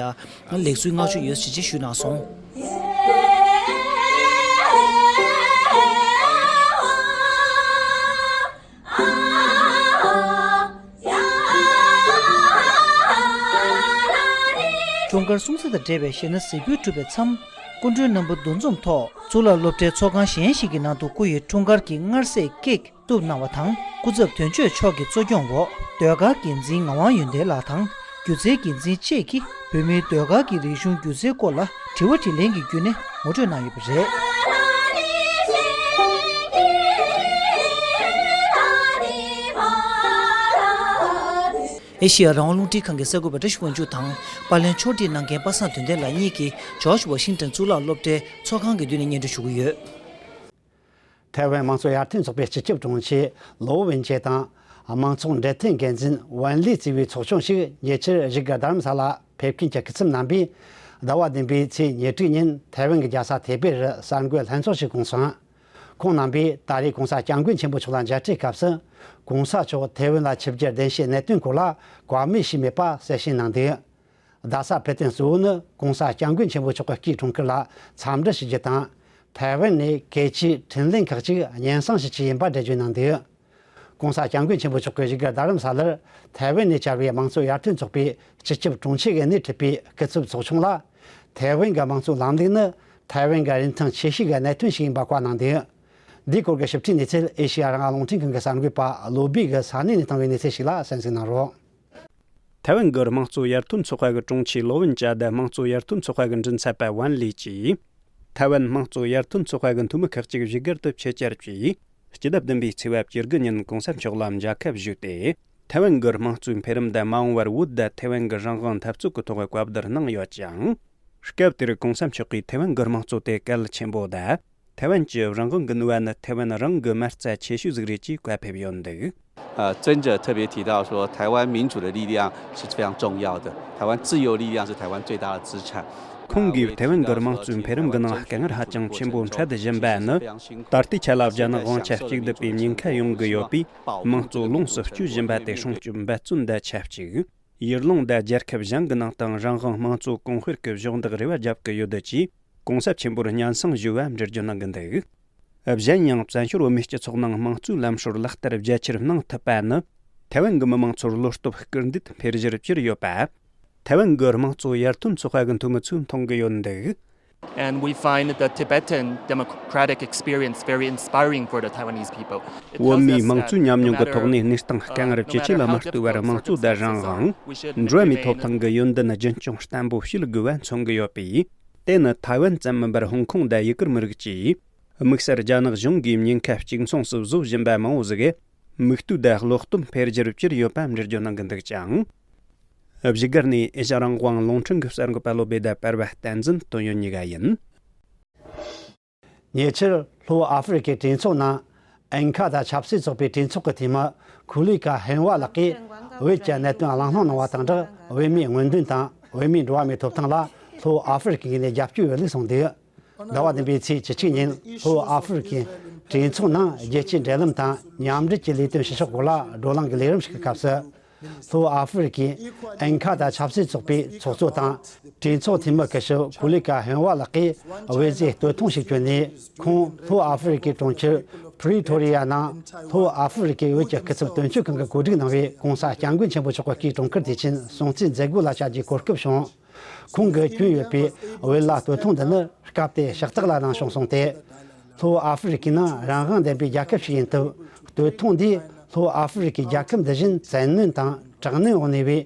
ལེགས་གསོའི་བསྔགས་བརྗོད་ཡོད་ཟེར་བྱས་ཞུས་གནང་སོང་། འཁྲུངས་སྐར་སྲུང་བརྩི་དང་འབྲེལ་བའི་གཞས་སྣ་གཟིགས་འབུལ་གྲུབ་པའི་མཚམས། སྐུ་མགྲོན་རྣམ་པ་འདུ་འཛོམས་ཐོག་གཙུག་ལག་སློབ་གྲྭའི་ཚོགས་ཁང་གཞན་ཞིག་གི་ནང་དུ་སྐུ་ཡི་འཁྲུངས་སྐར་གྱི་མངར་ཟས་ཀེག་གཏུབ་གནང་བ་དང་། སྐུ་ཚབ་དོན་གཅོད་མཆོག་གི་གཙོ་སྐྱོང་འོག་ཟློས་གར་འགན་འཛིན་ངག་དབང་ཡོན་ཏན་ལགས་དང་། སྒྱུ་རྩལ་འགན་འཛིན་བཅས་ཀྱིས་བོད་མིའི་ཟློས་གར་གྱི་རིག་གཞུང་སྒྱུ་རྩལ་སྐོར་ལ་དྲི་བ་དྲིས་ལན་གྱི་བརྒྱུད་ནས་ངོ་སྤྲོད་གནང་ཡོད་པ་རེད། ཨེ་ཤེ་ཡ་རང་དབང་རླུང་འཕྲིན་ཁང་གི་གསར་འགོད་པ་བཀྲ་ཤིས་དབང་ཕྱུག་དང་། པར་ལེན་ཕྱོགས་སྒྲིག་གནང་མཁན་པ་སངས་དོན་ལྡན་ལགས་གཉིས་ཀྱིས་ཇོརྗ་ཝ་ཤིང་ཏོན་གཙུག་ལག་སློབ་གྲྭའི་ཚོགས་ཁང་གི་མདུན་ནས་སྙན་སྒྲོན་ཞུ་གི་ཡོད། ཐའེ་ཝན་དམངས་གཙོ་ཡར་ཐོན་ཚོགས་པའི་སྤྱི་ཁྱབ་དྲུང་ཆེ་ལོ་ཝུན་ཅེ་དང་། དམངས་ཚོགས་འབྲེལ་མཐུད་འགན་འཛིན་ཝན་ལི་གཙོས་པའི་ཚོགས་ཆུང་ཞིག་ཉེ་ཆར་བཞུགས་སྒར་རྡ་རམ་ས་ལ་ཕེབས་མཁན་གྱི་སྐུ་ཚབ་རྣམ་པས། ཟླ་བ་བདུན་པའི་ཚེས་ཉེར་དྲུག་ཉིན་ཐའེ་ཝན་གྱི་རྒྱལ་ས་ཐེ་པེ་རུ་གསར་འགོད་ལྷན་ཚོགས་ཤིག་བསྐོངས་སོང་། ཁོང་རྣམ་པས་ད་རེས་༸གོང་ས་༸སྐྱབས་མགོན་ཆེན་པོ་མཆོག་ལ་མཇལ་འཕྲད་སྐབས་སུ། ༸གོང་ས་མཆོག་ཐའེ་ཝན་ལ་ཆིབས་བསྒྱུར་གདན་ཞུའི་གནད་དོན་སྐོར་ལ་བཀའ་མོལ་ཞུས་མེད་པ་གསལ་བཤད་གནང་འདུག། རྡ་ས་ཕེབས་དོན་གཙོ་བོ་ནི་༸གོང་ས་༸སྐྱབས་མགོན་ཆེན་པོ་མཆོག་གི་སྐུའི་འཁྲུངས་སྐར་ལ་འཚམས་འདྲི་ཞུ་རྒྱུ་དང་། ཐའེ་ཝན་ནས་གལ་ཆེའི་འཕྲིན་ལས་ཁག་ཅིག་སྙན་སེང་ཞུ་རྒྱུ་ཡིན་པ་འགྲེལ་བརྗོད་གནང་འདུག། ༸གོང་ས་༸སྐྱབས་མགོན་ཆེན་པོ་མཆོག་གིས་བཞུགས་སྒར་རྡ་རམ་ས་ལར་ཐའེ་ཝན་ནས་བཅར་བའི་དམངས་གཙོ་ཡར་ཐོན་ཚོགས་པའི་སྤྱི་ཁྱབ་དྲུང་ཆེ་གིས་སྣེ་ཁྲིད་པའི་སྐུ་ཚབ་ཚོགས་ཆུང་ལ། ཐའེ་ཝན་གྱི་དམངས་གཙོའི་ལམ་ལུགས་ནི་ཐའེ་ཝན་གྱི་རིན་ཐང་ཆེ་ཤོས་ཀྱི་གནད་དོན་ཞིག་ཡིན་པ་བཀའ་གནང་འདུག། འདིའི་སྐོར་གྱི་ཞིབ་ཕྲའི་གནས་ཚུལ་ཨེ་ཤེ་ཡ་རང་དབང་རླུང་འཕྲིན་ཁང་གི་གསར་འགོད་པ་བློ་སྦེ་གིས་ས་གནས་ནས་བཏང་བའི་གནས་ཚུལ་ཞིག་ལ་གསན་གཟིགས་གནང་རོགས། ཐའེ་ཝན་གྱི་དམངས་གཙོ་ཡར་ཐོན་ཚོགས་པ་གི་དྲུང་ཆེ་ལོ་ཝུན་ཅཱ་དང་དམངས་གཙོ་ཡར་ཐོན་ཚོགས་པ་གི་མགྲིན་ཚབ་པ་ཝན་ལི་ཀྱིས། ཐའེ་ཝན་དམངས་གཙོ་ཡར་ཐོན་ཚོགས་པ་གི་འཐུས་མི་ཁག་ཅིག་བཞུགས་སྒར་དུ་ཆེད་བཅར་གྱིས། སྤྱི་ཟླ་བདུན་པའི་ཚེས་པ་བཅུ་དགུ་ཉིན་༸གོང་ས་མཆོག་ལ་མཇལ་ཁ་ཞུས་ཏེ། ཐའེ་ཝན་གྱི་དམངས་གཙོའི་འཕེལ་རིམ་དང་མ་འོངས་པར་བོད་དང་ཐའེ་ཝན་གྱི་རང་དབང་འཐབ་རྩོད་ཀྱི་ཐོག་བཀའ་བསྡུར་གནང་ཡོད་ཅིང་། སྐབས་དེར་༸གོང་ས་མཆོག་གིས་ཐའེ་ཝན་གྱི་དམངས་གཙོ་དེ་གལ་ཆེན་པོ་དང་། ཐའེ་ཝན་གྱི་རང་དབང་གི་ནུས་པ་ནི་ཐའེ་ཝན་རང་གི་མ་རྩ་ཆེ་ཤོས་ཟིག་རེད་ཅེས་བཀའ་ཕེབས་ཡོད་འདུག། 呃，尊者特别提到说，台湾民主的力量是非常重要的，台湾自由力量是台湾最大的资产。 ཁོང་གིས་ཐའེ་ཝན་གྱི་དམངས་གཙོའི་འཕེལ་རིམ་གྱི་ནང་དཀའ་ངལ་ཧ་ཅང་ཆེན་པོ་འཕྲད་བཞིན་པ་ནི། ད་ལྟའི་ཆ་ལ་རྒྱ་ནག་དབང་ཆ་གཅིག་སྡུད་པའི་ཉེན་ཁ་ཡོང་གི་ཡོད་པས། དམངས་གཙོ་ལོངས་སུ་སྤྱོད་བཞིན་པ་དེ་སྲུང་སྐྱོབ་འབད་བརྩོན་དང་ཆབས་ཅིག། ཡུལ་ལུང་དང་རྒྱལ་ཁབ་གཞན་གྱི་ནང་དང་རང་དབང་དམངས་གཙོ་གོང་སྤེལ་གྱི་གཞོགས་འདེགས་རེ་བ་རྒྱབ་ཀྱི་ཡོད་ཅེས་༸གོང་ས་ཆེན་པོར་སྙན་སེང་ཞུས་པ་འགྲེལ་བརྗོད་གནང་གི་འདུག། གཞན་ཡང་བཙན་བྱོལ་བོད་མིའི་སྤྱི་ཚོགས་ནང་དམངས་གཙོའི་ལམ་སྲོལ་ལག་བསྟར་རྒྱ་ཆེར་གནང་ཐུབ་པ་ནི། ཐའེ་ཝན་གྱི་མི་དམངས་ཚོར་བློ་སྟོབས་སྐུལ་འདེད་འཕེལ་གཞིར་གྱུར་ཡོད་པ། ཐའེ་ཝན་གྱི་དམངས་གཙོ་ཡར་ཐོན་ཚོགས་པ་གི་འཐུས་མི་ཚོས་མཐོང་གི་ཡོད་འདུག། And we find the Tibetan democratic experience very inspiring for the Taiwanese people. It tells us that no matter བོད་མིའི་དམངས་གཙོའི་ཉམས་མྱོང་གི་ཐོག་ནས་གནས་སྟངས་དཀའ་ངལ་ཇེ་ཆེ་ལ་མ་ལྟོས་པར་དམངས་གཙོ་དང་རང་དབང་། འགྲོ་བ་མིའི་ཐོབ་ཐང་གི་ཡོན་ཏན་རྒྱུན་འཁྱོངས་བརྟན་པོ་བྱེད་དགོས་པ་མཚོན་གྱི་ཡོད་པས། དེ་ནི་ཐའེ་ཝན་ཙམ་མིན་པར་ཧོང་ཀོང་དང་ཡུ་གུར་མི་རིགས་ཀྱིས་དམིགས་བསལ་རྒྱ་ནག་གཞུང་གིས་ཉེན་ཁ་གཅིག་མཚུངས་སུ་བཟོ་བཞིན་པ་མང་བོ་ཟིག་གིས་མིག་ལྟོས་དང་བློ་སྟོབས་འཕེལ་རྒྱུར་གྱུར་ཡོད་པ་འགྲེལ་བརྗོད་གནང་གི་འདུག་ཅིང་། བཞུགས་སྒར་ནས་ཨེ་ཤ་རང་དབང་རླུང་འཕྲིན་གྱི་གསར་འགོད་པ་བློ་སྦེ་དང་པར་བ་བསྟན་འཛིན་དོན་ཡོད་གཉིས་ཀ་ཡིན། ཉེ་ཆར་ལྷོ་ཨ་ཧྥེ་རི་ཁའི་གྲོས་ཚོགས་ནང་ཨིན་ཁ་དང་ཆབ་སྲིད་ཚོགས་པའི་གྲོས་ཚོགས་ཀྱི་འཐུས་མི་ཁུ་ལི་ཀ་ཧེང་ཝ་ལགས་ཀྱིས་བོད་ཀྱི་གནད་དོན་གླེང་སློང་གནང་བ་དང་སྦྲགས། བོད་མིའི་མངོན་འདོད་དང་བོད་མིའི་འགྲོ་བ་མིའི་ཐོབ་ཐང་ལ་ལྷོ་ཨ་ཧྥེ་རི་ཁའི་ངོས་ནས་རྒྱབ་སྐྱོར་ཡོད་ལུགས་གསུངས་འདུག། ཟླ་བ་བདུན་པའི་ཚེས་བཅུ་གཅིག་ཉིན་ལྷོ་ཨ་ཧྥེ་རི་ཁའི་གྲོས་ཚོགས་ནང་རྒྱལ་སྤྱིའི་འབྲེལ་ལམ་དང་མཉམ་འབྲེལ་གྱི་ལས་དོན་བྱེད་ཕྱོགས་སྐོར་ལ་བགྲོ་གླེང་གི་ལས་རིམ་ཞིག་གི་སྐབས་སུ། ལྷོ་ཨ་ཧྥེ་རི་ཁའི་ཨིན་ཁ་དང་ཆབ་སྲིད་ཚོགས་པའི་ཚོགས་གཙོ་དང་། གྲོས་ཚོགས་འཐུས་མི་སྐུ་ཞབས་ཀུ་ལི་ཀ་ཧེང་ཝ་ལགས་ཀྱིས་བོད་ཟེར་སྟོད་ཐུང་ཞིག་གྱོན་ནས། ཁོང་ལྷོ་ཨ་ཧྥེ་རི་ཁའི་གྲོང་ཁྱེར་པྲི་ཐོ་རི་ཡ་ནང་ལྷོ་ཨ་ཧྥེ་རི་ཁའི་བོད་ཀྱི་སྐུ་ཚབ་དོན་གཅོད་ཁང་གིས་གོ་སྒྲིག་གནང་བའི་༸གོང་ས་༸སྐྱབས་མགོན་ཆེན་པོ་མཆོག་གི་སྐུའི་འཁྲུངས་སྐར་དུས་ཆེན་སྲུང་བརྩིའི་མཛད་སྒོ་ལ་བཅར་རྒྱུའི་གོ་སྐབས་བྱུང་། ཁོང་གིས་གྱོན་ཡོད་པའི་བོད་ལྭ་སྟོད་ཐུང་འདི་ནི་སྐབས་དེ་ཕྱག་རྟགས་ལ་གནང་བྱུང་གསུངས་ཏེ། ལྷོ་ཨ་ཧྥེ་རི་ཁའི་ནང་རང་དབང་ལྡན་པའི་རྒྱལ་ཁབ་ཞིག་ཡིན་སྟབས། སྟོད་ཐུང་འདིས་ལྷོ་ཨ་ཧྥེ་རི་ཁའི་རྒྱལ་ཁབ་འདི་བཞིན་བཙན་གནོན་དང་དྲག་གནོན་འོག་གནས་པའི་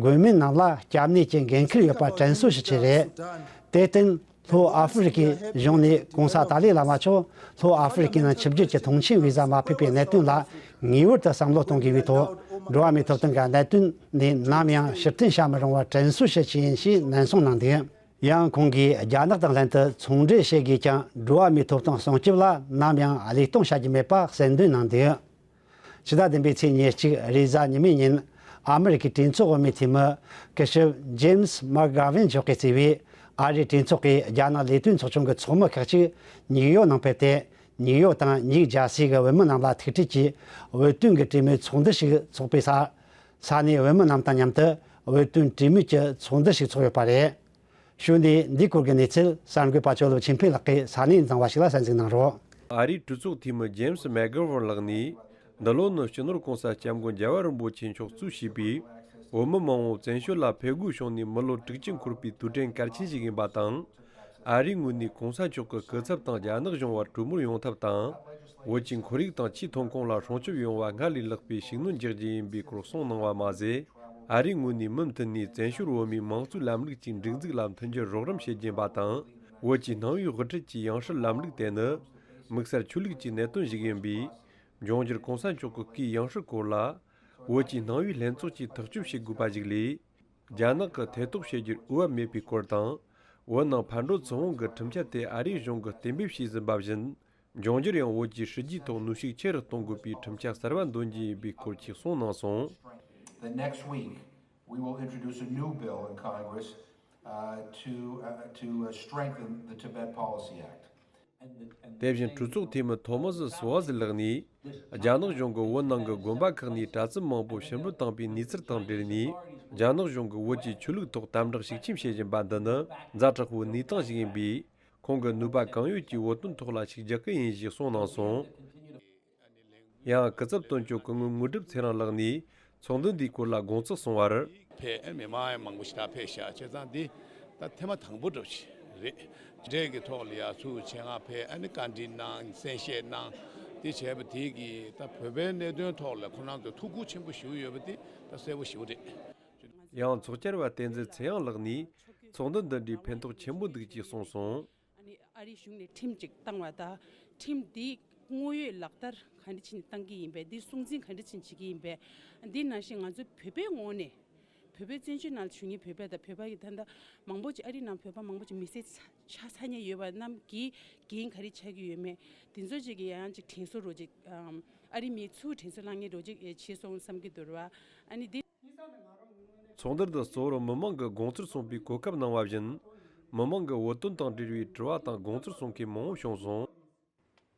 འགོས་མེད་རྣམས་ལ་སྐྱབས་གནས་ཀྱི་འགན་འཁུར་ཡོད་པ་དྲན་གསོ་ཞུ་ཆེད་རེད། དེར་བརྟེན། ལྷོ་ཨ་ཧྥེ་རི་ཁའི་གཞུང་ནས་༸གོང་ས་ཏཱ་ལའི་བླ་མ་མཆོག་ལྷོ་ཨ་ཧྥེ་རི་ཁའི་ནང་ཆིབས་བསྒྱུར་གྱི་ཐོངས་མཆན་བི་ཟ་མ་ཕུལ་བའི་གནད་དོན་ལ་ངེས་པར་དུ་བསམ་བློ་གཏོང་དགོས་པའི་ཐོག། འགྲོ་བ་མིའི་ཐོབ་ཐང་གི་གནད་དོན་ནས་ནམ་ཡང་ཕྱིར་འཐེན་བྱ་མི་རུང་བར་དྲན་གསོ་ཞུ་ཆེད་ཡིན་ཞེས་ནན་གསུངས་གནང་འདུག། ཡང་ཁོང་གིས་རྒྱ་ནག་དང་ལྷན་དུ་ཚོང་འབྲེལ་བྱེད་དགོས་ཀྱང་། འགྲོ་བ་མིའི་ཐོབ་ཐང་སྲུང་སྐྱོབ་ལ་ནམ་ཡང་བློས་གཏོང་བྱ་རྒྱུ་མེད་པ་གསལ་འདོན་གནང་འདུག། ཕྱི་ཟླ་བདུན་པའི་ཚེས་ཉེར་གཅིག་རེས་གཟའ་ཉི་མའི་ཉིན། ཨ་མེ་རི་ཁའི་གྲོས་ཚོགས་འོས་མིའི་འཐུས་མི་སྐུ་ཞབས་ཇེམ་སི་མག་གྷ་ཝིན་མཆོག་གིས་གཙོས་པའི་ཨ་རིའི་གྲོས་ཚོགས་ཀྱི་རྒྱ་ནག་ལས་དོན་ཚོགས་ཆུང་གི་ཚོགས་མི་ཁག་ཅིག་ནིའུ་ཡོག་ནང་ཕེབས་ཏེ། ནིའུ་ཡོག་དང་ཉིའུ་ཇར་སི་གི་བོད་མི་རྣམས་ལ་ཐུག་འཕྲད་ཀྱིས་བོད་དོན་གྱི་གྲོས་མོལ་ཚོགས་འདུ་ཞིག་འཚོགས་པའི་ས། ས་གནས་བོད་མི་རྣམས་དང་མཉམ་དུ་བོད་དོན་གྲོས་མོལ་གྱི་ཚོགས་འདུ་ཞིག་འཚོགས་ཡོད་པ་རེད། ཞུ་ནས་འདིའི་སྐོར་གྱི་གནས་ཚུལ་གསར་འགོད་པ་ཅོ་ལོ་ཆོས་འཕེལ་ལགས་ཀྱིས་ས་གནས་ནས་བཏང་བ་ཞིག་ལ་གསན་གཟིགས་གནང་རོགས། ཨ་རིའི་གྲོས་ཚོགས་འཐུས་མི་ཇེམ་སི་མེག་གྷ་ཝར་ལགས་ནས། འདི་ལོ་ནི་སྤྱི་ནོར་༸གོང་ས་༸སྐྱབས་མགོན་རྒྱལ་བ་རིན་པོ་ཆེ་མཆོག་གཙོས་བྱས་པའི་ བོད་མི་མང་བོ་བཙན་བྱོལ་ལ་ཕེབས་དགོས་བྱུང་ནས་མི་ལོ་དྲུག་ཅུ་འཁོར་བའི་དུས་དྲན་གལ་ཆེན་ཞིག་ཡིན་པ་དང་། ཨ་རིའི་ངོས་ནས་གོང་ས་མཆོག་གི་སྐུ་ཚབ་དང་རྒྱ་ནག་གཞུང་བར་གྲོས་མོལ་ཡོང་ཐབས་དང་། བོད་ཀྱི་ཁོར་ཡུག་དང་ཆུའི་ཐོན་ཁུངས་ལ་སྲུང་སྐྱོབ་ཡོང་བར་སྔར་ལས་ལྷག་པའི་ཤུགས་སྣོན་རྒྱག་རྒྱུ་ཡིན་པའི་སྐོར་གསུངས་གནང་བ་མ་ཟད། ཨ་རིའི་ངོས་ནས་མུ་མཐུད་ནས་བཙན་བྱོལ་བོད་མིའི་དམངས་གཙོའི་ལམ་ལུགས་ཀྱི་སྒྲིག་འཛུགས་ལ་མཐུན་འགྱུར་རོགས་རམ་བྱེད་རྒྱུ་ཡིན་པ་དང་། བོད་ཀྱི་སྣང་བའི་དབུ་ཁྲིད་ཀྱི་ཡང་སྲིད་ལམ་ལུགས་དེ་ནི། དམིགས་བསལ་ཆོས་ལུགས་ཀྱི་གནད་དོན་ཞིག་ཡིན་པས། འབྱུང་འགྱུར་གོང་ས་མཆོག་གི་སྐུའི་ཡང་སྲིད་སྐོར་ལ། བོད་ཀྱི་སྣང་བའི་ལྷན་ཚོགས་ཀྱིས་ཐག་གཅོད་བྱེད་དགོས་པ་ཞིག་ལས། རྒྱ་ནག་གིས་ཐེ་གཏོགས་བྱེད་རྒྱུར་འོས་པ་མེད་པའི་སྐོར་དང་། བོད་ནང་ཕར་འགྲོ་ཚུར་འོང་གི་ཁྲིམས་འཆར་དེ་ཨ་རིའི་གཞུང་གིས་གཏན་འབེབས་བྱས་ཟིན་པ་བཞིན། འབྱུང་འགྱུར་ཡང་བོད་ཀྱི་སྲིད་ཇུས་ཐོག་ནུས་ཤུགས་ཆེ་རུ་གཏོང་དགོས་པའི་ཁྲིམས་འཆར་གསར་པ་འདོན་རྒྱུ་ཡིན་པའི་སྐོར་གྱི་གསུངས་གནང་སོང་། The next week, we will introduce a new bill in Congress, uh, to, uh, to, uh, strengthen the Tibet Policy Act. དེ་བཞིན་གྲོས་ཚོགས་འཐུས་མི་ཐོ་མ་སི་སུ་ཝ་ཟི་ལགས་ནས། རྒྱ་ནག་གཞུང་གིས་བོད་ནང་གི་དགོན་པ་ཁག་ནས་གྲྭ་བཙུན་མང་པོ་ཕྱིར་འབུད་བཏང་པའི་གནས་ཚུལ་དང་འབྲེལ་ནས། རྒྱ་ནག་གཞུང་གིས་བོད་ཀྱི་ཆོས་ལུགས་ཐོག་དམ་དྲག་ཤུགས་ཆེན་བྱེད་བཞིན་པ་འདི་ནི་ཛ་དྲག་པོའི་གནས་སྟངས་ཤིག་ཡིན་པས། ཁོང་གིས་ནུས་པ་གང་ཡོད་ཀྱིས་བོད་དོན་ཐོག་ལ་ཤུགས་རྒྱག་གི་ཡིན་ཞེས་གསུངས་གནང་སོང་། ཡང་སྐུ་ཚབ་དོན་གཅོད་སྐུ་ངོ་དངོས་གྲུབ་ཚེ་རིང་ལགས་ནས་ཚོགས་འདུ་འདིའི་སྐོར་ལ་དགོངས་ཚུལ་གསུངས་པར། ཕེབས་མི་མང་ཡང་མང་པོ་ཞིག་ད་ཕེབས་ཤག་བྱས་ཙང་འདི་ད་ཐེངས་མ་དང་པོ་འདྲ་པོ་ཞིག་རེད། འབྲེལ་གྱི་ཐོག་ལ་ཡ་ཚུར་ཆེད་མངགས་ཕེབས་ཨ་ནི་བཀའ་འདྲི་གནང་གསན་བཤད་གནང་། དེ་བྱས་པ་དེ་གིས་ད་བོད་པའི་གནད་དོན་ཐོག་ལ་ཁོ་རང་ཚོ་ཐུགས་ཁུར་ཆེན་པོ་ཞིག་ཡོད་པ་དེ་ད་གསལ་པོ་ཞིག་རེད། ཡང་ཚོགས་བཅར་བ་བསྟན་འཛིན་ཚེ་དབྱངས་ལགས་ནས་ཚོགས་འདུ་འདི་འདྲའི་ཕན་ཐོགས་ཆེན་པོ་འདུག་ཅེས་གསུངས་སོང་། ཨ་ནི་ཨ་རིའི་གཞུང་ནས་ཁྲིམས་ཅིག་བཏང་བ་དང་། ཁྲིམས་འདི་དངོས་ཡོད་ལག་བསྟར་ག་འདྲ་ཕྱིན་བཏང་གི་ཡིན་པས། འདི་སྲུང་འཛིན་ག་འདྲ་ཕྱིན་བྱེད་ཀྱི་ཡིན་པས། འདི་ནང་བཞིན་ང་ཚོ་བོད་པའི་ངོས་ནས་བོད་པའི་བཙན་བྱོལ་ནང་ལ་བཞུགས་མཁན་བོད་པ་དང་བོད་པ་ཡི་ད་ལྟ་མང་པོ་ཅིག་ཨ་རིའི་ནང་བོད་པ་མང་པོ་ཅིག་མི་ཚེ་ཆ་ཚང་ཡོད་པ་རྣམས་ཀྱི་འགན་ག་རེ་ཆགས་ཀྱི་ཡོད་མེད། འདི་ཚོ་ཅིག་གི་ཡང་ཅིག་དྲན་གསོ་རོགས་ཅིག་ཨམ། ཨ་རི་མི་ཚུར་དྲན་གསོ་བསླང་མཁན་རོགས་ཅིག་བྱས་སོང་བསམ་གྱི་འདུག་ར། ཨ་ནི་འདི། ཚོགས་འདུ་འདི་གཙོ་བོར་མི་མང་གི་དགོངས་ཚུལ་གསུངས་པའི་གོ་སྐབས་གནང་བ་བཞིན། མི་མང་གི་བོད་དོན་དང་འབྲེལ་བའི་དྲི་བ་དང་དགོངས་ཚུལ་གསུང་མཁན་མང་བོ་བྱུང་སོང་།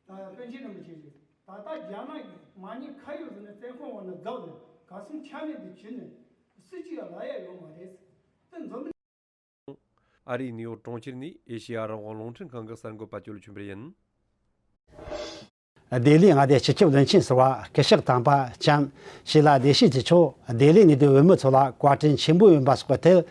ད་པཎ་ཆེན་རིན་པོ་ཆེ་གིས་ད་ལྟ་རྒྱ་ནག་གིས་མ་ཉེས་ཁ་གཡོགས་ཟེར་ནས་བཙོན་ཁང་འོག་ནས་བརྫབས་ནས་གར་སོང་ཆ་མེད་དུ་གྱུར་ནས་སུ་གཅིག་ཡང་ལབ་ཡ་ཡོད་མ་རེད། དེ་འཛམ་བུ། ཨ་རིའི་ནིའུ་ཡོག་གྲོང་ཁྱེར་ནས་ཨེ་ཤེ་ཡ་རང་དབང་རླུང་འཕྲིན་ཁང་གི་གསར་འགོད་པ་ཅོ་ལི་ཆོས་འཕེལ་ཡིན། ལྡི་ལི་མངའ་སྡེ་སྤྱི་ཁྱབ་བློན་ཆེན་ཟུར་པ་སྐུ་ཞབས་དམ་པ་ལྕམ་ཤི་ལ་བདེ་སྐྱིད་ཀྱིས་ཕྱོགས་ལྡི་ལི་ནས་བསྡུས་བོད་མི་ཚོ་ལ་བཀའ་དྲིན་ཆེན་པོ་ཡིན་པ་སོགས་ཀྱི་ཐད་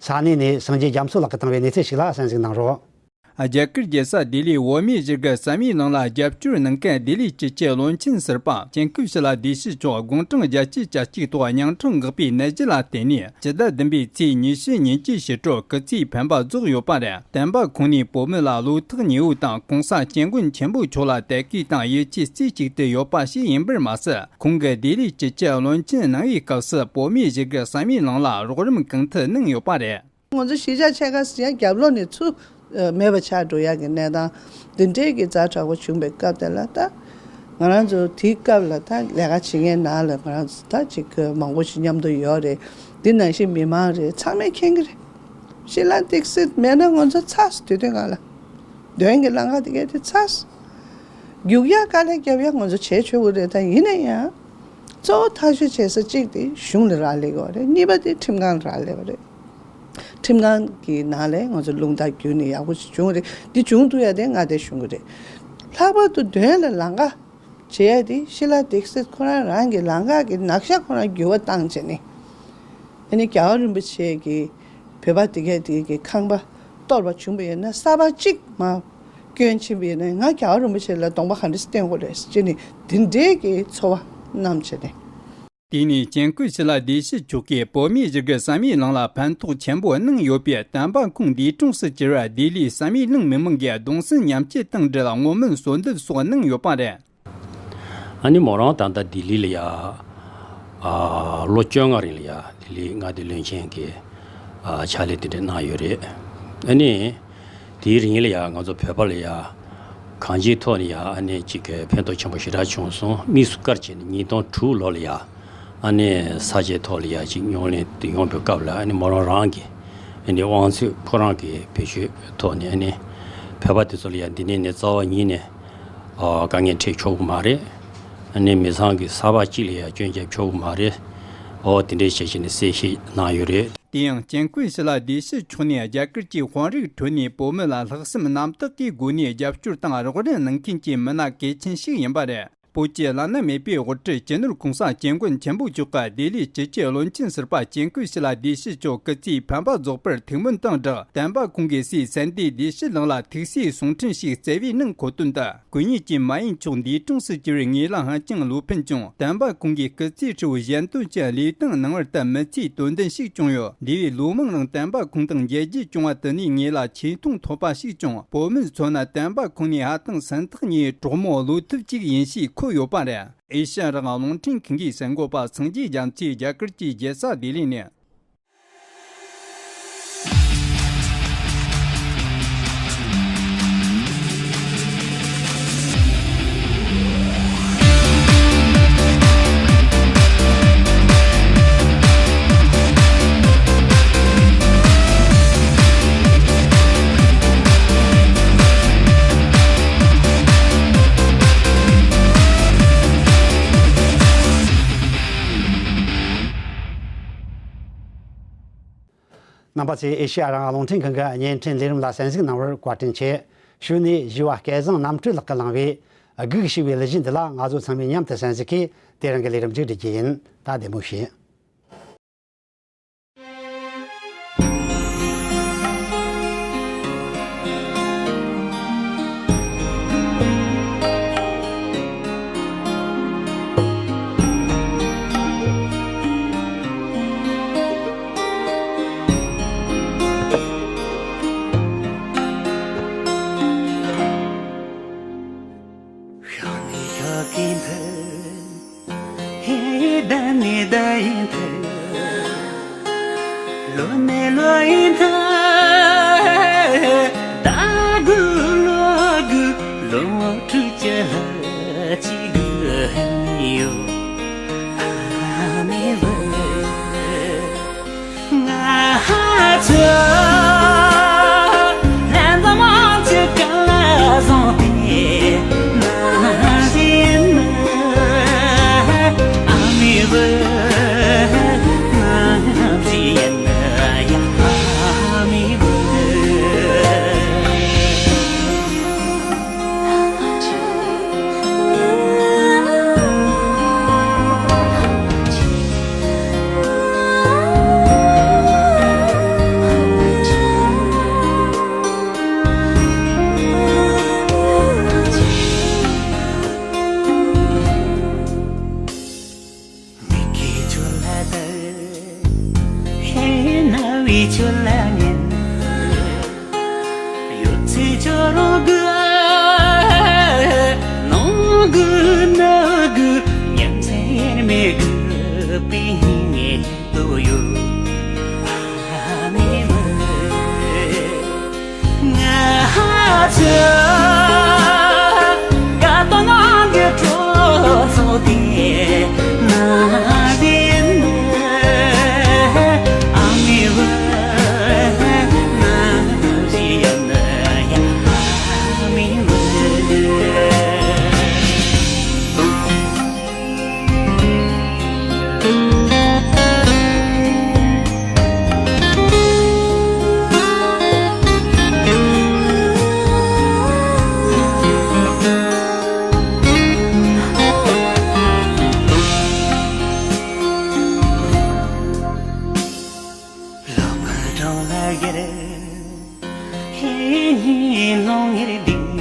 ས་གནས་ནས་སངས་རྒྱས་རྒྱ་མཚོ་ལགས་ཀྱིས་བཏང་བའི་གནས་ཚུལ་ཞིག་ལ་གསན་གཟིགས་གནང་རོགས། རྒྱ་གར་རྒྱལ་ས་ལྡི་ལིའི་བོད་མིའི་བཞུགས་སྒར་བསམ་ཡས་གླིང་ལ་རྒྱབ་སྐྱོར་གནང་མཁན་ལྡི་ལིའི་སྤྱི་ཁྱབ་བློན་ཆེན་ཟུར་པ་ཅིན་ཀུའི་ཤི་ལ་སྡེ་སྲིད་མཆོག་དགུང་གྲངས་བརྒྱད་ཅུ་གྱ་གཅིག་ཐོག་ཉིང་ཁྲི་འགག་པའི་ནད་གཞི་ལ་བརྟེན་ནས་ཕྱི་ཟླ་བདུན་པའི་ཚེས་ཉི་ཤུ་ཉིན་གྱི་ཕྱི་དྲོ་སྐུ་ཚེའི་འཕེན་པ་རྫོགས་ཡོད་པ་རེད། བསྟན་པ་ཁོང་ནི་བོད་མི་ལ་བློ་ཐག་ཉེ་བོ་དང་གོང་ས་སྐྱབས་མགོན་ཆེན་པོ་མཆོག་ལ་དད་གུས་དང་ཡིད་ཆེས་རྩེ་གཅིག་ཏུ་ཡོད་པ་ཞིག་ཡིན་པར་མ་ཟད། ཁོང་གིས་ལྡི་ལིའི་སྤྱི་ཁྱབ་བློན་ཆེན་གནང་བའི་སྐབས་སུ་བོད་མིའི་བཞུགས་སྒར་བསམ་ཡས་གླིང་ལ་རོགས་རམ་གང་ཐུབ་གནང་ཡོད་པ་རེད། ང་ཚོ་གཞིས་ཆགས་ཆེ་ཁག་ཟེར་ཡང་རྒྱབ་ལོགས་ནས་ཚུར་མེད་པ་ཆགས་འགྲོ་ཡག་གི་གནས་སྟངས་འདི་འདྲའི་གི་ཛ་དྲག་པོ་བྱུང་པའི་སྐབས་དེ་ལ་ད་ང་རང་ཚོ་དེའི་སྐབས་ལ་ད་ལས་ཀ་བྱེད་མཁན་ནང་ལ་ང་རང་ཚོ་ད་ཅིག་མང་པོ་ཞིག་མཉམ་དུ་ཡོད་རེད། འདི་ནང་བཞིན་མི་མང་རེད། ཚང་མས་མཁྱེན་གི་རེད། ཤི་ལ་དིག་སིད་མེད་ན་ང་ཚོ་ཚར་དུས་དུས་ང་ལ་དོན་གྱི་ལམ་ཁ་དེ་གས་དེ་ཚར་རྒྱུག་ཡག་དཀའ་ལས་རྒྱབ་ཡག་ང་ཚོ་བྱས་ཆོག་གི་རེད། ད་ཡིན་ན་ཡང་གཙོ་བོ་ཐག་གཅོད་བྱེད་ས་གཅིག་དེ་གཞུང་ལ་རག་ལས་དགོས་རེད། གཉིས་པ་དེ་ཁྲིམས་ཁང་ལ་རག་ལས་པ་རེད། ཁྲིམས་ཁང་གི་ནང་ལ་ང་ཚོ་རླུང་རྟ་བརྒྱུད་ནས་ཡག་པོ་ཞིག་བྱུང་རེད། འདི་བྱུང་ཐུབ་ཡ་དེ་མངའ་སྡེ་གཞུང་གི་རེད། ལྷག་པར་དུ་དོན་ལ་ལམ་ཁ་བྱེད་ཡ་དེ་ཤི་ལ་དིག་སིད་ཁོ་རང་རང་གི་ལམ་ཁ་གི་ནག་ཤ་ཁོ་རང་འགྱུར་བ་བཏང་བྱས་ནས། ཨ་ནི་རྒྱལ་བ་རིན་པོ་ཆེ་གི་བོད་པ་དེ་གས་དེ་གི་ཁང་པ་གཏོར་བ་བྱུང་བ་ཡིན་ན་གསར་པ་གཅིག་མ་སྐྱོན་ཕྱིན་པ་ཡིན་ན་ང་རྒྱལ་བ་རིན་པོ་ཆེ་ལ་གདོང་པ་ག་འདྲ་སྟོན་དགོས་རེད་ཅེས་ནས་འདི་འདྲའི་གི་ཚོར་བ་བསྣམས་བྱས་ནས། དེ་ནས་ཅིན་ཀུའི་ཤི་ལ་སྡེ་སྲིད་མཆོག་གིས་བོད་མིའི་བཞུགས་སྒར་བསམ་ཡས་གླིང་ལ་ཕན་ཐོགས་ཆེན་པོ་གནང་ཡོད་པས། བསྟན་པ་ཁོང་འདས་གྲོངས་སུ་གྱུར་བར་ལྡི་ལིའི་བསམ་ཡས་གླིང་མི་མང་གིས་གདུང་སེམས་མཉམ་སྐྱེད་དང་འབྲེལ་བསྔོ་སྨོན་གསོལ་འདེབས་སོགས་གནང་ཡོད་པ་རེད། ཨ་ནི་མོ་རང་ད་ལྟ་ལྡི་ལི་ལ་ཡ། ཨ། ལོ་བཅོ་ལྔ་རིང་ལ་ཡ་ལྡི་ལི་མངའ་སྡེ་བློན་ཆེན་གྱི། ཨ། ཕྱག་ལས་དེ་འདྲ་གནང་ཡོད་རེད། ཨ་ནི། དེའི་རིང་ལ་ཡ་ང་ཚོ་བོད་པ་ལ་ཡ། གང་ཅིའི་ཐོག་ནས་ཡ་ཨ་ནི་གཅིག་གི་ཕན་ཐོགས་ཆེན་པོ་ཞེ་དྲག་བྱུང་སོང་། དམིགས་སུ་བཀར་བྱས་ནས་ཉིས་སྟོང་དྲུག་ལོ་ལ་ཡ། ཨ་ནི་ས་ཆའི་ཐོག་ལ་ཡ་ཅིག་རྙོག་གླེང་དེ་ཡོང་པའི་སྐབས་ལ་ཨ་ནི་མོ་རང་རང་གི་ཨ་ནི་དབང་ཚད་ཁོ་རང་གི་བེད་སྤྱོད་ཐོག་ནས་ཨ་ནི་བོད་པ་དེ་ཚོ་ལ་ཡ་འདི་ནས་ནས་རྩ་བ་ཉིད་ནས་ཨ་དཀའ་ངལ་འཕྲད་ཆོག་གི་མ་རེད། ཨ་ནི་མི་ཚང་གི་ས་ཕག་གཅིག་ལ་ཡ་སྐྱོན་བརྒྱབ་ཆོག་གི་མ་རེད། ཨོ་དེ་འདྲའི་བྱས་བྱས་ནས་གསལ་བཤད་གནང་ཡོད་རེད། དེ་ཡང་ཅིན་ཀུའི་ཤི་ལ་སྡེ་སྲིད་མཆོག་ནས་རྒྱ་གར་གྱི་དཔོན་རིགས་ཁྲོད་ནས་བོད་མི་ལ་ལྷག་བསམ་རྣམ་དག་གི་སྒོ་ནས་རྒྱབ་སྐྱོར་དང་རོགས་རམ་གནང་མཁན་གྱི་མི་སྣ་གལ་ཆེན་ཞིག་ཡིན་པ་རེད། བོད་ཀྱི་བླ་ན་མེད་པའི་དབུ་ཁྲིད་སྤྱི་ནོར་༸གོང་ས་༸སྐྱབས་མགོན་ཆེན་པོ་མཆོག་གི་ལྡི་ལིའི་སྤྱི་ཁྱབ་བློན་ཆེན་ཟུར་པ་ཅིན་ཀུའེ་ཤི་ལ་བདེ་སྐྱིད་མཆོག་སྐུ་ཚེའི་ཕན་པ་རྫོགས་པར་ཐུགས་སྨོན་དང་སྦྲགས། བསྟན་པ་ཁོང་གི་སྲས་མཚན་ལྡན་བདེ་སྐྱིད་གླིང་ལ་ཐུགས་སྲས་གསུང་འཕྲིན་ཞིག་སྩལ་བའི་ནང་འཁོད་དོན་དུ། སྐུ་ཉིད་ཀྱི་མ་ཡིན་མཆོག་འདས་གྲོངས་སུ་གྱུར་བའི་ངེས་ལ་ཧང་ཅང་ལོ་ཕུན་ཀྱང་། བསྟན་པ་ཁོང་གི་སྐུ་ཚེའི་ཧྲིལ་བོ་གཞན་དོན་གྱི་ལས་དོན་གནང་བར་དུ་མི་ཚེའི་དོན་ལྡན་ཞིག་བསྐྱངས་ཡོད། འདས་པའི་ལོ་མང་རིང་བསྟན་པ་ཁོང་དང་མཇལ་རྒྱུ་བྱུང་བ་དེ་ནི་ངེས་ལ་ཆེ་མཐོང་ཐོབ་པ་ཞིག་བྱུང་། བོད་མི་ཚོ་ན་བསྟན་པ་ཁོང་ནི་ཧ་ཐང་སེམས་ཐག་ཉེ་བའི་གྲོགས་མོ་བློ་ཐུབ་ཅིག་ཡིན་ཞེས་འཁོད་ཡོད་པ་རེད། ཨེ་ཤ་ཡ་རང་དབང་རླུང་འཕྲིན་ཁང་གིས་གསར་འགོད་པ་སངས་རྒྱས་རྒྱ་མཚོས་རྒྱ་གར་གྱི་རྒྱལ་ས་ལྡི་ལི་ནས། རྣམ་པ་ཚོས་ཨེ་ཤེ་ཡ་རང་དབང་རླུང་འཕྲིན་ཁང་གི་བརྙན་འཕྲིན་ལས་རིམ་ལ་གསན་གཟིགས་གནང་བར་བཀའ་དྲིན་ཆེ། གཞུག་ནས་བཞི་བ་སྐལ་བཟང་རྣམ་གྲོལ་ལགས་ཀྱིས་བླངས་པའི་སྒུག་བཞུགས་པའི་གླུ་གཞས་འདི་ལ་ང་ཚོ་ཚང་མས་མཉམ་དུ་གསན་གཟིགས་ཀྱིས་དེ་རིང་གི་ལས་རིམ་མཇུག་སྒྲིལ་རྒྱུ་ཡིན། ད་བདེ་མོ་བྱོས། ཤོག་ནི་ཤོག་གི་འདུག་ཧེ་ད་ནི་ད་ཡིན་ཐལ། ལོ་ནས་ལོ་ཡིན་ཐལ། ཟླ་དགུ་ལོ་དགུ་ལོ་དྲུག་ཅུ་ལྷག་ཅིག་ཡོད། ཨ་མའི་བུ། ང་ཚོ་ལྷན་འཛོམས་ཀྱི་སྐལ་བཟང་དེ་ནང་བཞིན་ཨ་མའི་བུ། ནང་བཞིན་ཡིན་ཡ་ཨ་མའི་བུ། མིག་གིས་ཁྱོད་ལ་ལྟ། ཧེ་རྣ་བས་ཁྱོད་ལ་ཉན། ཡོད་ཚད་ཁྱོད་རང་གི་ནང་གི་ནང་གི་ཉམས་ཚད་མེད་གི་པི་ངེ་ཏོ་ཡོད། ཨ་མའི་བུ། ང་ཚོ་དགའ་སྟོན་གྱི་གྲོགས་ཚོགས་དེ་ན་བཞིན་ཨ་མའི་བུ། ན་བཞིན་ཡ་ཨ་མའི་བུ། ལོ་མ་གྲོང་ལ་ཡར། ཧེ་ཧེ་ལོང་ངེར་ལྡིང་།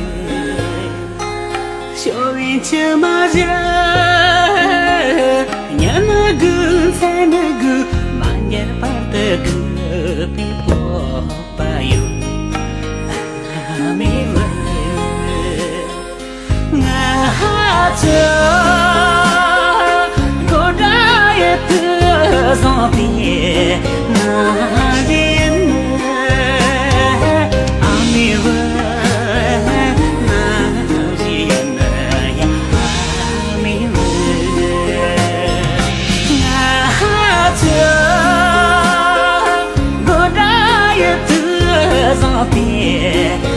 ཤོ་བའི་ཆུ་མ་བཞུར། ཉི་མ་དགུ་མཚན་དགུ་མ་འགྱུར་བར་དུ་སྒུག་པའི་སྤོབས་པ་ཡོད། ཨ་མའི་བུ། ང་ཚོ་དགོད་སྒྲ་ཡི་དུ་བཟང་པའི་ནང་བཞིན་ཨ་མའི་བུ། ནང་བཞིན་ཡ་ཨ་མའི་བུ། ང་ཚོ་དགོད་སྒྲ་ཡི་དུ་བཟང་པའི་